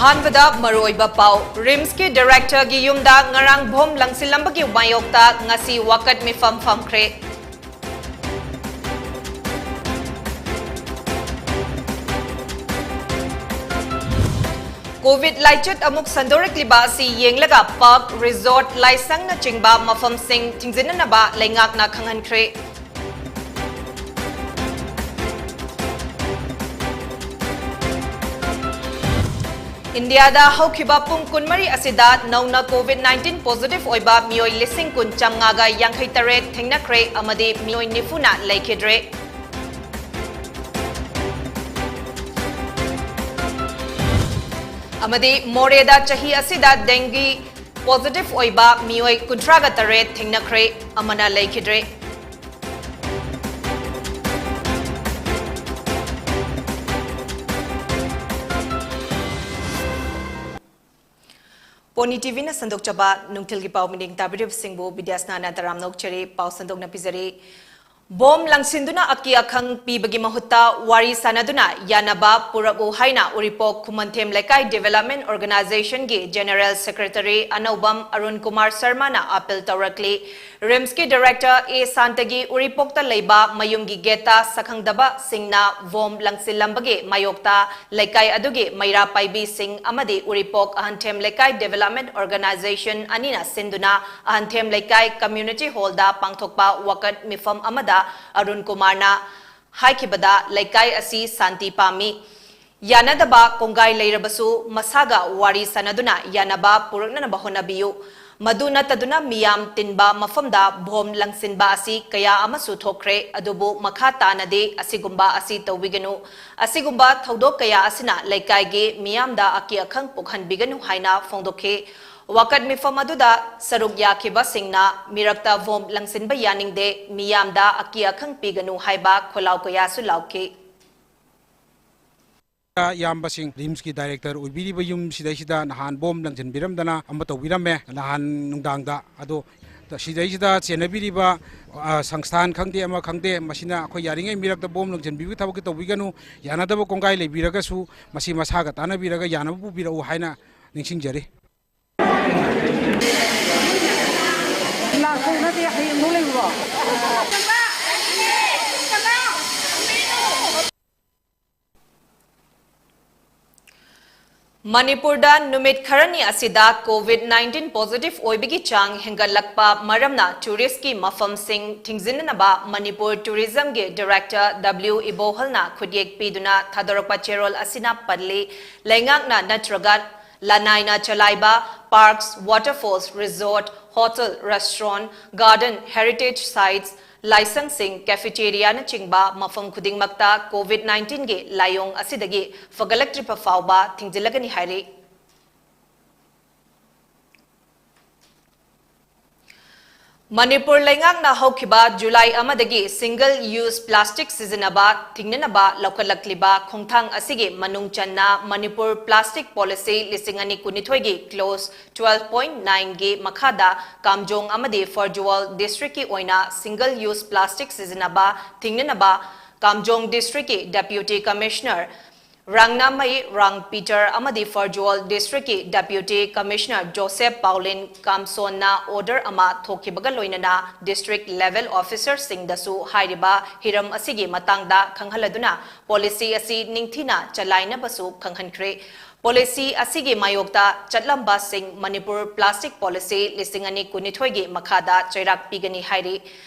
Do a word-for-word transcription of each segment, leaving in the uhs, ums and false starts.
ꯑꯍꯥꯟꯕꯗ ꯃꯔꯨꯑꯣꯏꯕ ꯄꯥꯎ, ꯔꯤꯝꯁꯀꯤ ꯗꯥꯏꯔꯦꯛꯇꯔꯒꯤ ꯌꯨꯝꯗ ꯉꯔꯥꯡ ꯕꯣꯝ ꯂꯪꯁꯤꯜꯂꯝꯕꯒꯤ ꯃꯥꯌꯣꯛꯇ ꯉꯁꯤ ꯋꯥꯀꯠ ꯃꯤꯐꯝ ꯐꯝꯈ꯭ꯔꯦ꯫ ꯀꯣꯚꯤꯗ ꯂꯥꯏꯆꯠ ꯑꯃꯨꯛ ꯁꯟꯗꯣꯔꯛꯂꯤꯕ ꯑꯁꯤ ꯌꯦꯡꯂꯒ ꯄꯕ, ꯔꯤꯖꯣꯔꯠ, ꯂꯥꯏꯁꯪꯅꯆꯤꯡꯕ ꯃꯐꯝꯁꯤꯡ ꯊꯤꯡꯖꯤꯟꯅꯅꯕ ꯂꯩꯉꯥꯛꯅ ꯈꯪꯍꯟꯈ꯭ꯔꯦ꯫ ꯏꯟꯗꯤꯌꯥꯗ ꯍꯧꯈꯤꯕ ꯄꯨꯡ ꯀꯨꯟꯃꯔꯤ ꯑꯁꯤꯗ ꯅꯧꯅ ꯀꯣꯚꯤꯗ ꯅꯥꯏꯟꯇꯤꯟ ꯄꯣꯖꯤꯇꯤꯚ ꯑꯣꯏꯕ ꯃꯤꯑꯣꯏ ꯂꯤꯁꯤꯡ ꯀꯨꯟ ꯆꯥꯝꯃꯉꯥꯒ ꯌꯥꯡꯈꯩ ꯇꯔꯦꯠ ꯊꯦꯡꯅꯈ꯭ꯔꯦ ꯑꯃꯗꯤ ꯃꯤꯑꯣꯏ ꯅꯤꯐꯨꯅ ꯂꯩꯈꯤꯗ꯭ꯔꯦ꯫ ꯑꯃꯗꯤ ꯃꯣꯔꯦꯗ ꯆꯍꯤ ꯑꯁꯤꯗ ꯗꯦꯡꯒꯤ ꯄꯣꯖꯤꯇꯤꯚ ꯑꯣꯏꯕ ꯃꯤꯑꯣꯏ ꯀꯨꯟꯊ꯭ꯔꯥꯒ ꯇꯔꯦꯠ ꯊꯦꯡꯅꯈ꯭ꯔꯦ, ꯑꯃꯅ ꯂꯩꯈꯤꯗ꯭ꯔꯦ꯫ ꯄꯣꯅꯤ ꯇꯤꯚꯤꯅ ꯁꯟꯗꯣꯛꯆꯕ ꯅꯨꯡꯊꯤꯜꯒꯤ ꯄꯥꯎ ꯃꯤꯠꯌꯦꯡ ꯇꯥꯕꯤꯔꯤꯕꯁꯤꯡꯕꯨ ꯕꯤꯗ꯭ꯌꯥꯁꯅꯥꯅ ꯇꯔꯥꯝꯅ ꯑꯣꯛꯆꯔꯤ꯫ ꯄꯥꯎ ꯁꯟꯗꯣꯛꯅ ꯄꯤꯖꯔꯤ꯫ ꯕꯣꯝ ꯂꯪꯁꯤꯟꯗꯨꯅ ꯑꯀꯤ ꯑꯈꯪ ꯄꯤꯕꯒꯤ ꯃꯍꯨꯠꯇ ꯋꯥꯔꯤ ꯁꯥꯅꯗꯨꯅ ꯌꯥꯅꯕ ꯄꯨꯔꯛꯎ ꯍꯥꯏꯅ ꯎꯔꯤꯄꯣꯛ ꯈꯨꯃꯟꯊꯦꯝ ꯂꯩꯀꯥꯏ ꯗꯤꯚꯦꯂꯞꯃꯦꯟ ꯑꯣꯔꯒꯅꯥꯏꯖꯦꯁꯟꯒꯤ ꯖꯦꯅꯔꯦꯜ ꯁꯦꯀ꯭ꯔꯦꯇꯔꯤ ꯑꯅꯧꯕꯝ ꯑꯔꯨꯟ ꯀꯨꯃꯥꯔ ꯁꯔꯃꯅ ꯑꯥꯄꯤꯜ ꯇꯧꯔꯛꯂꯤ꯫ ꯔꯤꯝꯁꯀꯤ ꯗꯥꯏꯔꯦꯛꯇꯔ ꯑꯦ ꯁꯥꯟꯇꯒꯤ ꯎꯔꯤꯄꯣꯛꯇ ꯂꯩꯕ ꯃꯌꯨꯝꯒꯤ ꯒꯦꯠꯇ ꯁꯛꯈꯪꯗꯕꯁꯤꯡꯅ ꯕꯣꯝ ꯂꯪꯁꯤꯜꯂꯝꯕꯒꯤ ꯃꯥꯌꯣꯛꯇ ꯂꯩꯀꯥꯏ ꯑꯗꯨꯒꯤ ꯃꯩꯔꯥ ꯄꯥꯏꯕꯤꯁꯤꯡ ꯑꯃꯗꯤ ꯎꯔꯤꯄꯣꯛ ꯑꯍꯟꯊꯦꯝ ꯂꯩꯀꯥꯏ ꯗꯤꯚꯦꯂꯞꯃꯦꯟ ꯑꯣꯔꯒꯅꯥꯏꯖꯦꯁꯟ ꯑꯅꯤꯅ ꯁꯤꯟꯗꯨꯅ ꯑꯍꯟꯊꯦꯝ ꯂꯩꯀꯥꯏ ꯀꯝꯃ꯭ꯌꯨꯅꯤꯇꯤ ꯍꯣꯜꯗ ꯄꯥꯡꯊꯣꯛꯄ ꯋꯥꯀꯠ ꯃꯤꯐꯝ ꯑꯃꯗ ꯑꯔꯨꯟ ꯀꯨꯃꯥꯔꯅ ꯍꯥꯏꯈꯤꯕꯗ, ꯂꯩꯀꯥꯏ ꯑꯁꯤ ꯁꯥꯟꯇꯤ ꯄꯥꯝꯃꯤ꯫ ꯌꯥꯅꯗꯕ ꯀꯣꯡꯒꯥꯏ ꯂꯩꯔꯕꯁꯨ ꯃꯁꯥꯒ ꯋꯥꯔꯤ ꯁꯥꯅꯗꯨꯅ ꯌꯥꯅꯕ ꯄꯨꯔꯛꯅꯅꯕ ꯍꯣꯠꯅꯕꯤꯌꯨ꯫ ꯃꯗꯨ ꯅꯠꯇꯗꯨꯅ ꯃꯤꯌꯥꯝ ꯇꯤꯟꯕ ꯃꯐꯝꯗ ꯕꯣꯝ ꯂꯪꯁꯤꯟꯕ ꯑꯁꯤ ꯀꯌꯥ ꯑꯃꯁꯨ ꯊꯣꯛꯈ꯭ꯔꯦ, ꯑꯗꯨꯕꯨ ꯃꯈꯥ ꯇꯥꯅꯗꯤ ꯑꯁꯤꯒꯨꯝꯕ ꯑꯁꯤ ꯇꯧꯕꯤꯒꯅꯨ꯫ ꯑꯁꯤꯒꯨꯝꯕ ꯊꯧꯗꯣꯛ ꯀꯌꯥ ꯑꯁꯤꯅ ꯂꯩꯀꯥꯏꯒꯤ ꯃꯤꯌꯥꯝꯗ ꯑꯀꯤ ꯑꯈꯪ ꯄꯣꯛꯍꯟꯕꯤꯒꯅꯨ ꯍꯥꯏꯅ ꯐꯣꯡꯗꯣꯛꯈꯤ꯫ ꯋꯥꯀꯠ ꯃꯤꯐꯝ ꯑꯗꯨꯗ ꯁꯔꯨꯛ ꯌꯥꯈꯤꯕꯁꯤꯡꯅ ꯃꯤꯔꯛꯇ ꯕꯣꯝ ꯂꯪꯁꯤꯟꯕ ꯌꯥꯅꯤꯡꯗꯦ, ꯃꯤꯌꯥꯝꯗ ꯑꯀꯤ ꯑꯈꯪ ꯄꯤꯒꯅꯨ ꯍꯥꯏꯕ ꯈꯣꯜꯂꯥꯎ ꯀꯌꯥꯁꯨ ꯂꯥꯎꯈꯤ꯫ ꯏꯌꯥꯝꯕꯁꯤꯡ, ꯔꯤꯝꯁꯀꯤ ꯗꯥꯏꯔꯦꯛꯇꯔ ꯑꯣꯏꯕꯤꯔꯤꯕ ꯌꯨꯝ ꯁꯤꯗꯩꯁꯤꯗ ꯅꯍꯥꯟ ꯕꯣꯝ ꯂꯪꯁꯤꯟꯕꯤꯔꯝꯗꯅ ꯑꯃ ꯇꯧꯕꯤꯔꯝꯃꯦ ꯅꯍꯥꯟ ꯅꯨꯡꯗꯥꯡꯗ꯫ ꯑꯗꯣ ꯁꯤꯗꯩꯁꯤꯗ ꯆꯦꯟꯅꯕꯤꯔꯤꯕ, ꯑ, ꯁꯪꯁꯊꯥꯟ ꯈꯪꯗꯦ, ꯑꯃ ꯈꯪꯗꯦ, ꯃꯁꯤꯅ ꯑꯩꯈꯣꯏ ꯌꯥꯔꯤꯉꯩ ꯃꯤꯔꯛꯇ ꯕꯣꯝ ꯂꯪꯁꯤꯟꯕꯤꯕꯒꯤ ꯊꯕꯛꯇꯤ ꯇꯧꯕꯤꯒꯅꯨ꯫ ꯌꯥꯅꯗꯕ ꯀꯣꯡꯒꯥꯏ ꯂꯩꯕꯤꯔꯒꯁꯨ ꯃꯁꯤ ꯃꯁꯥꯒ ꯇꯥꯟꯅꯕꯤꯔꯒ ꯌꯥꯅꯕ ꯄꯨꯕꯤꯔꯛꯎ ꯍꯥꯏꯅ ꯅꯤꯡꯁꯤꯡꯖꯔꯤ꯫ ꯂꯥꯛꯇꯧ ꯅꯠꯇꯦ, ꯍꯌꯦꯡꯐꯧ ꯂꯩꯕ꯭ꯔꯣ? ꯃꯅꯤꯄꯨꯔꯗ ꯅꯨꯃꯤꯠ ꯈꯔꯅꯤ ꯑꯁꯤꯗ COVID nineteen positive ꯑꯣꯏꯕꯒꯤ ꯆꯥꯡ ꯍꯦꯟꯒꯠꯂꯛꯄ ꯃꯔꯝꯅ touristꯀꯤ ꯃꯐꯝꯁꯤꯡ ꯊꯤꯡꯖꯤꯟꯅꯅꯕ ꯃꯅꯤꯄꯨꯔ tourismꯒꯤ director W ꯏꯕꯣꯍꯜꯅ ꯈꯨꯠꯌꯦꯛ ꯄꯤꯗꯨꯅ ꯊꯥꯗꯣꯔꯛꯄ ꯆꯦꯔꯣꯜ ꯑꯁꯤꯅ ꯄꯜꯂꯤ꯫ ꯂꯩꯉꯥꯛꯅ ꯅꯠꯇ꯭ꯔꯒ ꯂꯅꯥꯏꯅ ꯆꯂꯥꯏꯕ parks, waterfalls, resort, hotel, restaurant, garden, heritage sites, ꯂꯥꯏꯁꯪꯁꯤꯡ, cafeteriaꯅꯆꯤꯡꯕ ꯃꯐꯝ ꯈꯨꯗꯤꯡꯃꯛꯇ COVID nineteenꯒꯤ ꯂꯥꯏꯑꯣꯡ ꯑꯁꯤꯗꯒꯤ ꯐꯒꯠꯂꯛꯇ꯭ꯔꯤꯕ ꯐꯥꯎꯕ ꯊꯤꯡꯖꯤꯜꯂꯒꯅꯤ ꯍꯥꯏꯔꯤ꯫ ꯃꯅꯤꯄꯨꯔ ꯂꯩꯉꯥꯛꯅ ꯍꯧꯈꯤꯕ ꯖꯨꯂꯥꯏ ꯑꯃꯗꯒꯤ single use plastic ꯁꯤꯖꯤꯟꯅꯕ ꯊꯤꯡꯅꯅꯕ ꯂꯧꯈꯠꯂꯛꯂꯤꯕ ꯈꯣꯡꯊꯥꯡ ꯑꯁꯤꯒꯤ ꯃꯅꯨꯡ ꯆꯟꯅ ꯃꯅꯤꯄꯨꯔ plastic policy ꯂꯤꯁꯤꯡ ꯑꯅꯤ ꯀꯨꯟꯅꯤꯊꯣꯏꯒꯤ clause twelve point nineꯒꯤ ꯃꯈꯥꯗ ꯀꯥꯝꯖꯣꯡ ꯑꯃꯗꯤ ꯐꯔꯖꯨꯋꯥꯜ districtꯀꯤ ꯑꯣꯏꯅ single use plastic ꯁꯤꯖꯤꯟꯅꯕ ꯊꯤꯡꯅꯅꯕ ꯀꯥꯝꯖꯣꯡ districtꯀꯤ Deputy Commissioner ꯔꯥꯡꯅꯥꯃꯩ ꯔꯥꯡ ꯄꯤꯇꯔ ꯑꯃꯗꯤ ꯐꯔꯖꯨꯋꯥꯜ districtꯀꯤ Deputy Commissioner ꯖꯣꯁꯦꯐ ꯄꯥꯎꯂꯤꯟ ꯀꯥꯝꯁꯣꯟꯅ order ꯑꯃ ꯊꯣꯛꯈꯤꯕꯒ ꯂꯣꯏꯅꯅ district level officerꯁꯤꯡꯗꯁꯨ ꯍꯥꯏꯔꯤꯕ ꯍꯤꯔꯝ ꯑꯁꯤꯒꯤ ꯃꯇꯥꯡꯗ ꯈꯪꯍꯜꯂꯗꯨꯅ policy ꯑꯁꯤ ꯅꯤꯡꯊꯤꯅ ꯆꯂꯥꯏꯅꯕꯁꯨ ꯈꯪꯍꯟꯈ꯭ꯔꯦ꯫ Policy ꯑꯁꯤꯒꯤ ꯃꯥꯌꯣꯛꯇ ꯆꯠꯂꯝꯕꯁꯤꯡ ꯃꯅꯤꯄꯨꯔ plastic policy ꯂꯤꯁꯤꯡ ꯑꯅꯤ ꯀꯨꯟꯅꯤꯊꯣꯏꯒꯤ ꯃꯈꯥꯗ ꯆꯩꯔꯥꯛ ꯄꯤꯒꯅꯤ ꯍꯥꯏꯔꯤ꯫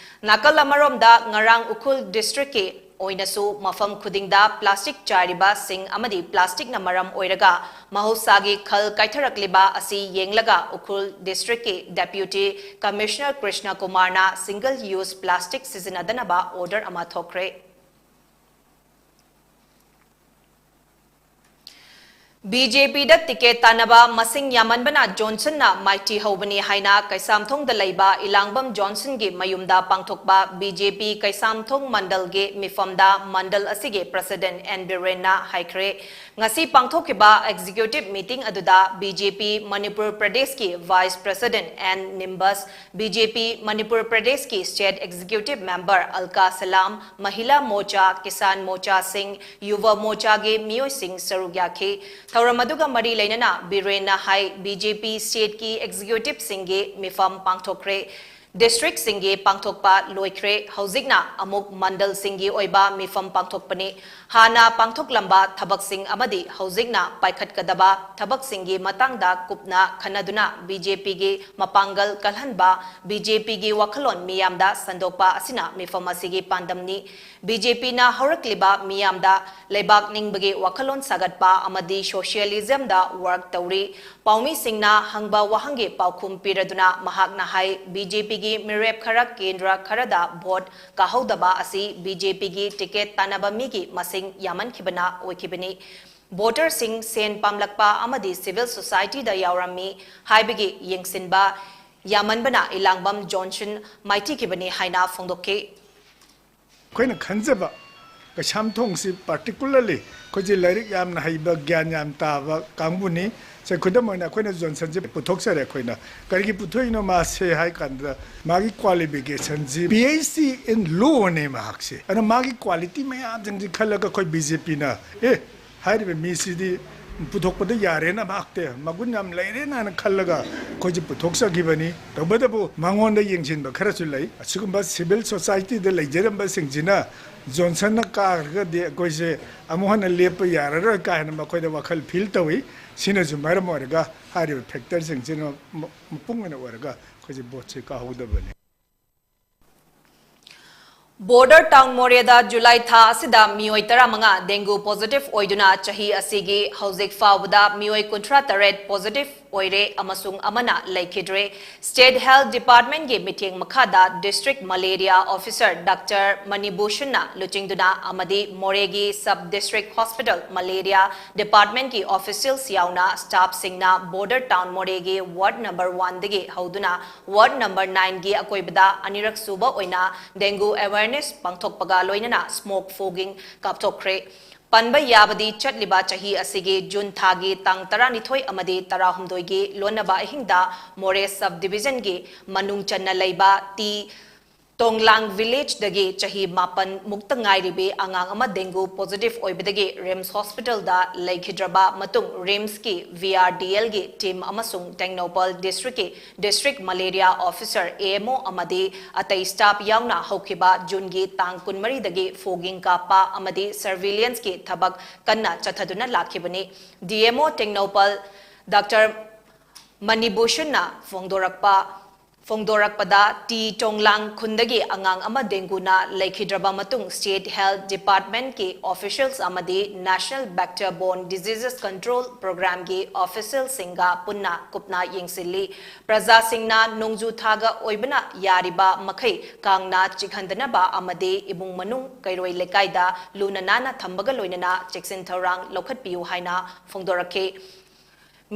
ꯅꯥꯀꯜ ꯑꯃꯔꯣꯝꯗ ꯉꯔꯥꯡ ꯎꯈ꯭ꯔꯨꯜ districtꯀꯤ ꯑꯣꯏꯅꯁꯨ ꯃꯐꯝ ꯈꯨꯗꯤꯡꯗ plastic ꯆꯥꯏꯔꯤꯕꯁꯤꯡ ꯑꯃꯗꯤ plasticꯅ ꯃꯔꯝ ꯑꯣꯏꯔꯒ ꯃꯍꯧꯁꯥꯒꯤ ꯈꯜ ꯀꯥꯏꯊꯔꯛꯂꯤꯕ ꯑꯁꯤ ꯌꯦꯡꯂꯒ ꯎꯈ꯭ꯔꯨꯜ districtꯀꯤ Deputy Commissioner ꯀ꯭ꯔꯤꯁꯅ ꯀꯨꯃꯥꯔꯅ single use plastic ꯁꯤꯖꯤꯟꯅꯗꯅꯕ order ꯑꯃ ꯊꯣꯛꯈ꯭ꯔꯦ꯫ ꯕꯤ ꯖꯦ ꯄꯤꯗ ꯇꯤꯀꯦꯠ ꯇꯥꯟꯅꯕ ꯃꯁꯤꯡ ꯌꯥꯝꯃꯟꯕꯅ ꯖꯣꯟꯁꯟꯅ ꯃꯥꯏꯊꯤ ꯍꯧꯕꯅꯤ ꯍꯥꯏꯅ ꯀꯩꯁꯥꯝꯊꯣꯡꯗ ꯂꯩꯕ ꯏꯂꯥꯡꯕꯝ ꯖꯣꯟꯁꯟꯒꯤ ꯃꯌꯨꯝꯗ ꯄꯥꯡꯊꯣꯛꯄ ꯕꯤ ꯖꯦ ꯄꯤ ꯀꯩꯁꯥꯝꯊꯣꯡ ꯃꯟꯗꯜꯒꯤ ꯃꯤꯐꯝꯗ ꯃꯟꯗꯜ ꯑꯁꯤꯒꯤ president ꯑꯦꯟ ꯕꯤꯔꯦꯟꯅ ꯍꯥꯏꯈ꯭ꯔꯦ꯫ ꯉꯁꯤ ꯄꯥꯡꯊꯣꯛꯈꯤꯕ executive meeting ꯑꯗꯨꯗ ꯕꯤ ꯖꯦ ꯄꯤ ꯃꯅꯤꯄꯨꯔ ꯄ꯭ꯔꯗꯦꯁꯀꯤ vice president N Nimbus, B J P Manipur ꯄ꯭ꯔꯗꯦꯁꯀꯤ state executive member ꯑꯜꯀꯥ ꯁꯂꯥꯝ, ꯃꯍꯤꯂꯥ ꯃꯣꯔꯆꯥ, ꯀꯤꯁꯥꯟ ꯃꯣꯔꯆꯥꯁꯤꯡ, ꯌꯨꯚ ꯃꯣꯔꯆꯥꯒꯤ ꯃꯤꯑꯣꯏꯁꯤꯡ ꯁꯔꯨꯛ ꯌꯥꯈꯤ꯫ ꯊꯧꯔꯝ ꯑꯗꯨꯒ ꯃꯔꯤ ꯂꯩꯅꯅ ꯕꯤꯔꯦꯟꯅ ꯍꯥꯏ, ꯕꯤ ꯖꯦ ꯄꯤ stateꯀꯤ executiveꯁꯤꯡꯒꯤ ꯃꯤꯐꯝ ꯄꯥꯡꯊꯣꯛꯈ꯭ꯔꯦ꯫ Districtꯁꯤꯡꯒꯤ ꯄꯥꯡꯊꯣꯛꯄ ꯂꯣꯏꯈ꯭ꯔꯦ꯫ ꯍꯧꯖꯤꯛꯅ ꯑꯃꯨꯛ ꯃꯟꯗꯜꯁꯤꯡꯒꯤ ꯑꯣꯏꯕ ꯃꯤꯐꯝ ꯄꯥꯡꯊꯣꯛꯄꯅꯤ꯫ ꯍꯥꯟꯅ ꯄꯥꯡꯊꯣꯛꯂꯝꯕ ꯊꯕꯛꯁꯤꯡ ꯑꯃꯗꯤ ꯍꯧꯖꯤꯛꯅ ꯄꯥꯏꯈꯠꯀꯗꯕ ꯊꯕꯛꯁꯤꯡꯒꯤ ꯃꯇꯥꯡꯗ ꯀꯨꯞꯅ ꯈꯟꯅꯗꯨꯅ ꯕꯤ ꯖꯦ ꯄꯤꯒꯤ ꯃꯄꯥꯡꯒꯜ ꯀꯜꯍꯟꯕ, ꯕꯤ ꯖꯦ ꯄꯤꯒꯤ ꯋꯥꯈꯜꯂꯣꯟ ꯃꯤꯌꯥꯝꯗ ꯁꯟꯗꯣꯛꯄ ꯑꯁꯤꯅ ꯃꯤꯐꯝ ꯑꯁꯤꯒꯤ ꯄꯥꯟꯗꯝꯅꯤ꯫ ꯕꯤ ꯖꯦ ꯄꯤꯅ ꯍꯧꯔꯛꯂꯤꯕ ꯃꯤꯌꯥꯝꯗ ꯂꯩꯕꯥꯛ ꯅꯤꯡꯕꯒꯤ ꯋꯥꯈꯜꯂꯣꯟ ꯁꯥꯒꯠꯄ ꯑꯃꯗꯤ socialismꯗ work ꯇꯧꯔꯤ꯫ ꯄꯥꯎꯃꯤꯁꯤꯡꯅ ꯍꯪꯕ ꯋꯥꯍꯪꯒꯤ ꯄꯥꯎꯈꯨꯝ ꯄꯤꯔꯗꯨꯅ ꯃꯍꯥꯛꯅ ꯍꯥꯏ, ꯕꯤ ꯖꯦ ꯄꯤꯒꯤ ꯃꯤꯔꯦꯞ ꯈꯔ ꯀꯦꯟꯗ꯭ꯔ ꯈꯔꯗ vote ꯀꯥꯍꯧꯗꯕ ꯑꯁꯤ ꯕꯤ ꯖꯦ ꯄꯤꯒꯤ ꯇꯤꯀꯦꯠ ꯇꯥꯟꯅꯕ ꯃꯤꯒꯤ ꯃꯁꯤꯡ ꯌꯥꯝꯃꯟꯈꯤꯕꯅ ꯑꯣꯏꯈꯤꯕꯅꯤ꯫ Voterꯁꯤꯡ ꯁꯦꯟ ꯄꯥꯝꯂꯛꯄ ꯑꯃꯗꯤ civil societyꯗ ꯌꯥꯎꯔꯝꯃꯤ ꯍꯥꯏꯕꯒꯤ ꯌꯦꯡꯁꯤꯟꯕ ꯌꯥꯝꯃꯟꯕꯅ ꯏꯂꯥꯡꯕꯝ ꯖꯣꯟꯁꯟ ꯃꯥꯏꯊꯤꯈꯤꯕꯅꯤ ꯍꯥꯏꯅ ꯐꯣꯡꯗꯣꯛꯈꯤ꯫ ꯑꯩꯈꯣꯏꯅ ꯈꯟꯖꯕ ꯀꯩꯁꯥꯝꯊꯣꯡꯁꯤ particularly ꯑꯩꯈꯣꯏꯁꯦ ꯂꯥꯏꯔꯤꯛ ꯌꯥꯝꯅ ꯍꯩꯕ, ꯒ꯭ꯌꯥꯟ ꯌꯥꯝ ꯇꯥꯕ ꯀꯥꯡꯕꯨꯅꯤ꯫ ꯁꯦ, ꯈꯨꯗꯝ ꯑꯣꯏꯅ ꯑꯩꯈꯣꯏꯅ ꯖꯣꯟꯁꯟꯁꯦ ꯄꯨꯊꯣꯛꯆꯔꯦ꯫ ꯑꯩꯈꯣꯏꯅ ꯀꯔꯤꯒꯤ ꯄꯨꯊꯣꯛꯏꯅꯣ ꯃꯥꯁꯦ ꯍꯥꯏ ꯀꯥꯟꯗ, ꯃꯥꯒꯤ qualificationꯁꯤ P H D in lawꯅꯦ ꯃꯍꯥꯛꯁꯦ꯫ ꯑꯗꯨꯅ ꯃꯥꯒꯤ quality ꯃꯌꯥꯝꯁꯤꯡꯁꯤ ꯈꯜꯂꯒ ꯑꯩꯈꯣꯏ B J Pꯅ, ꯑꯦ, ꯍꯥꯏꯔꯤꯕ ꯃꯤꯁꯤꯗꯤ ꯄꯨꯊꯣꯛꯄꯗ ꯌꯥꯔꯦꯅ, ꯃꯍꯥꯛꯇꯤ ꯃꯒꯨꯟ ꯌꯥꯝ ꯂꯩꯔꯦꯅ ꯍꯥꯏꯅ ꯈꯜꯂꯒ ꯑꯩꯈꯣꯏꯁꯦ ꯄꯨꯊꯣꯛꯆꯈꯤꯕꯅꯤ꯫ ꯇꯧꯕꯇꯕꯨ ꯃꯉꯣꯟꯗ ꯌꯦꯡꯁꯤꯟꯕ ꯈꯔꯁꯨ ꯂꯩ꯫ ꯑꯁꯤꯒꯨꯝꯕ civil societyꯗ ꯂꯩꯖꯔꯝꯕꯁꯤꯡꯁꯤꯅ ꯖꯣꯟꯁꯟꯅ ꯀꯥꯈ꯭ꯔꯒꯗꯤ ꯑꯩꯈꯣꯏꯁꯦ ꯑꯃꯨꯛ ꯍꯟꯅ ꯂꯦꯞꯄ ꯌꯥꯔꯔꯣꯏ ꯀꯥꯏꯅ ꯃꯈꯣꯏꯗ ꯋꯥꯈꯜ feel ꯇꯧꯏ꯫ ꯁꯤꯅꯁꯨ ꯃꯔꯝ ꯑꯣꯏꯔꯒ ꯍꯥꯏꯔꯤꯕ factorꯁꯤꯡꯁꯤꯅ ꯃ-, ꯃꯄꯨꯡ ꯑꯣꯏꯅ ꯑꯣꯏꯔꯒ ꯑꯩꯈꯣꯏꯁꯦ voteꯁꯦ ꯀꯥꯍꯧꯗꯕꯅꯤ꯫ Border town ꯃꯣꯔꯦꯗ ꯖꯨꯂꯥꯏ ꯊꯥ ꯑꯁꯤꯗ ꯃꯤꯑꯣꯏ ꯇꯔꯥꯃꯉꯥ dengue positive ꯑꯣꯏꯗꯨꯅ ꯆꯍꯤ ꯑꯁꯤꯒꯤ ꯍꯧꯖꯤꯛ ꯐꯥꯎꯕꯗ ꯃꯤꯑꯣꯏ ꯀꯨꯟꯊ꯭ꯔꯥ ꯇꯔꯦꯠ positive ꯑꯣꯏꯔꯦ ꯑꯃꯁꯨꯡ ꯑꯃꯅ ꯂꯩꯈꯤꯗ꯭ꯔꯦ꯫ State Health Departmentꯀꯤ ꯃꯤꯠꯌꯦꯡ ꯃꯈꯥꯗ District Malaria Officer Doctor ꯃꯅꯤꯚꯨꯁꯟꯅ ꯂꯨꯆꯤꯡꯗꯨꯅ ꯑꯃꯗꯤ ꯃꯣꯔꯦꯒꯤ Sub District Hospital Malaria Departmentꯀꯤ officials ꯌꯥꯎꯅ staffꯁꯤꯡꯅ border town ꯃꯣꯔꯦꯒꯤ ward number oneꯗꯒꯤ ꯍꯧꯗꯨꯅ ward number nineꯒꯤ ꯑꯀꯣꯏꯕꯗ ꯑꯅꯤꯔꯛ ꯁꯨꯕ ꯑꯣꯏꯅ dengue awareness ꯄꯥꯡꯊꯣꯛꯄꯒ ꯂꯣꯏꯅꯅ smoke fogging ꯀꯥꯞꯊꯣꯛꯈ꯭ꯔꯦ꯫ ꯄꯟꯕ ꯌꯥꯕꯗꯤ, ꯆꯠꯂꯤꯕ ꯆꯍꯤ ꯑꯁꯤꯒꯤ ꯖꯨꯟ ꯊꯥꯒꯤ ꯇꯥꯡ ꯇꯔꯥꯅꯤꯊꯣꯏ ꯑꯃꯗꯤ ꯇꯔꯥꯍꯨꯝꯗꯣꯏꯒꯤ ꯂꯣꯟꯅꯕ ꯑꯍꯤꯡꯗ ꯃꯣꯔꯦ Sub Divisionꯒꯤ ꯃꯅꯨꯡ ꯆꯟꯅ ꯂꯩꯕ ꯇꯤ ꯇꯣꯡꯂꯥꯡ Villageꯗꯒꯤ ꯆꯍꯤ ꯃꯥꯄꯟ ꯃꯨꯛꯇ ꯉꯥꯏꯔꯤꯕꯤ ꯑꯉꯥꯡ ꯑꯃ dengue positive ꯑꯣꯏꯕꯗꯒꯤ RIMS Hospitalꯗ ꯂꯩꯈꯤꯗ꯭ꯔꯕ ꯃꯇꯨꯡ, RIMSꯀꯤ VRDLꯒꯤ team ꯑꯃꯁꯨꯡ Tengnoupal Districtꯀꯤ District Malaria Officer, AMO ꯑꯃꯗꯤ ꯑꯇꯩ staff ꯌꯥꯎꯅ ꯍꯧꯈꯤꯕ ꯖꯨꯟꯒꯤ ꯇꯥꯡ ꯀꯨꯟꯃꯔꯤꯗꯒꯤ fogging ꯀꯥꯞꯄ ꯑꯃꯗꯤ surveillanceꯀꯤ ꯊꯕꯛ ꯀꯟꯅ ꯆꯠꯊꯗꯨꯅ ꯂꯥꯛꯈꯤꯕꯅꯤ꯫ DMO ꯇꯦꯡꯅꯧꯄꯜ Doctor ꯃꯅꯤꯚꯨꯁꯟꯅ ꯐꯣꯡꯗꯣꯔꯛꯄ, ꯐꯣꯡꯗꯣꯔꯛꯄꯗ, ꯇꯤ ꯇꯣꯡꯂꯥꯡ ꯈꯨꯟꯗꯒꯤ ꯑꯉꯥꯡ ꯑꯃ dengueꯅ ꯂꯩꯈꯤꯗ꯭ꯔꯕ ꯃꯇꯨꯡ, State Health Departmentꯀꯤ officials ꯑꯃꯗꯤ National Vector Borne Diseases Control Programmeꯒꯤ officialꯁꯤꯡꯒ ꯄꯨꯟꯅ ꯀꯨꯞꯅ ꯌꯦꯡꯁꯤꯜꯂꯤ꯫ ꯄ꯭ꯔꯖꯥꯁꯤꯡꯅ ꯅꯣꯡꯖꯨ ꯊꯥꯒ ꯑꯣꯏꯕꯅ ꯌꯥꯔꯤꯕ ꯃꯈꯩ ꯀꯥꯡꯅ ꯆꯤꯛꯍꯟꯗꯅꯕ ꯑꯃꯗꯤ ꯏꯃꯨꯡ ꯃꯅꯨꯡ, ꯀꯩꯔꯣꯏ ꯂꯩꯀꯥꯏꯗ ꯂꯨꯅ ꯅꯥꯟꯅ ꯊꯝꯕꯒ ꯂꯣꯏꯅꯅ ꯆꯦꯛꯁꯤꯟ ꯊꯧꯔꯥꯡ ꯂꯧꯈꯠꯄꯤꯌꯨ ꯍꯥꯏꯅ ꯐꯣꯡꯗꯣꯔꯛꯈꯤ꯫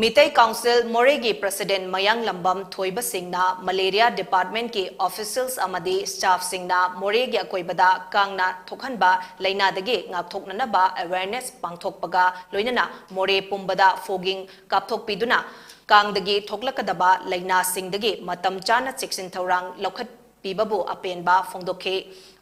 ꯃꯤꯇꯩ Council ꯃꯣꯔꯦꯒꯤ President ꯃꯌꯥꯡꯂꯝꯕꯝ ꯊꯣꯏꯕꯁꯤꯡꯅ Malaria Departmentꯀꯤ officials ꯑꯃꯗꯤ staffꯁꯤꯡꯅ ꯃꯣꯔꯦꯒꯤ ꯑꯀꯣꯏꯕꯗ ꯀꯥꯡꯅ ꯊꯣꯛꯍꯟꯕ ꯂꯥꯏꯅꯥꯗꯒꯤ ꯉꯥꯛꯊꯣꯛꯅꯅꯕ awareness ꯄꯥꯡꯊꯣꯛꯄꯒ ꯂꯣꯏꯅꯅ ꯃꯣꯔꯦ ꯄꯨꯝꯕꯗ fogging ꯀꯥꯞꯊꯣꯛꯄꯤꯗꯨꯅ ꯀꯥꯡꯗꯒꯤ ꯊꯣꯛꯂꯛꯀꯗꯕ ꯂꯥꯏꯅꯥꯁꯤꯡꯗꯒꯤ ꯃꯇꯝ ꯆꯥꯅ ꯆꯦꯛꯁꯤꯟ ꯊꯧꯔꯥꯡ ꯂꯧꯈꯠꯄꯤꯕꯕꯨ ꯑꯄꯦꯟꯕ ꯐꯣꯡꯗꯣꯛꯈꯤ꯫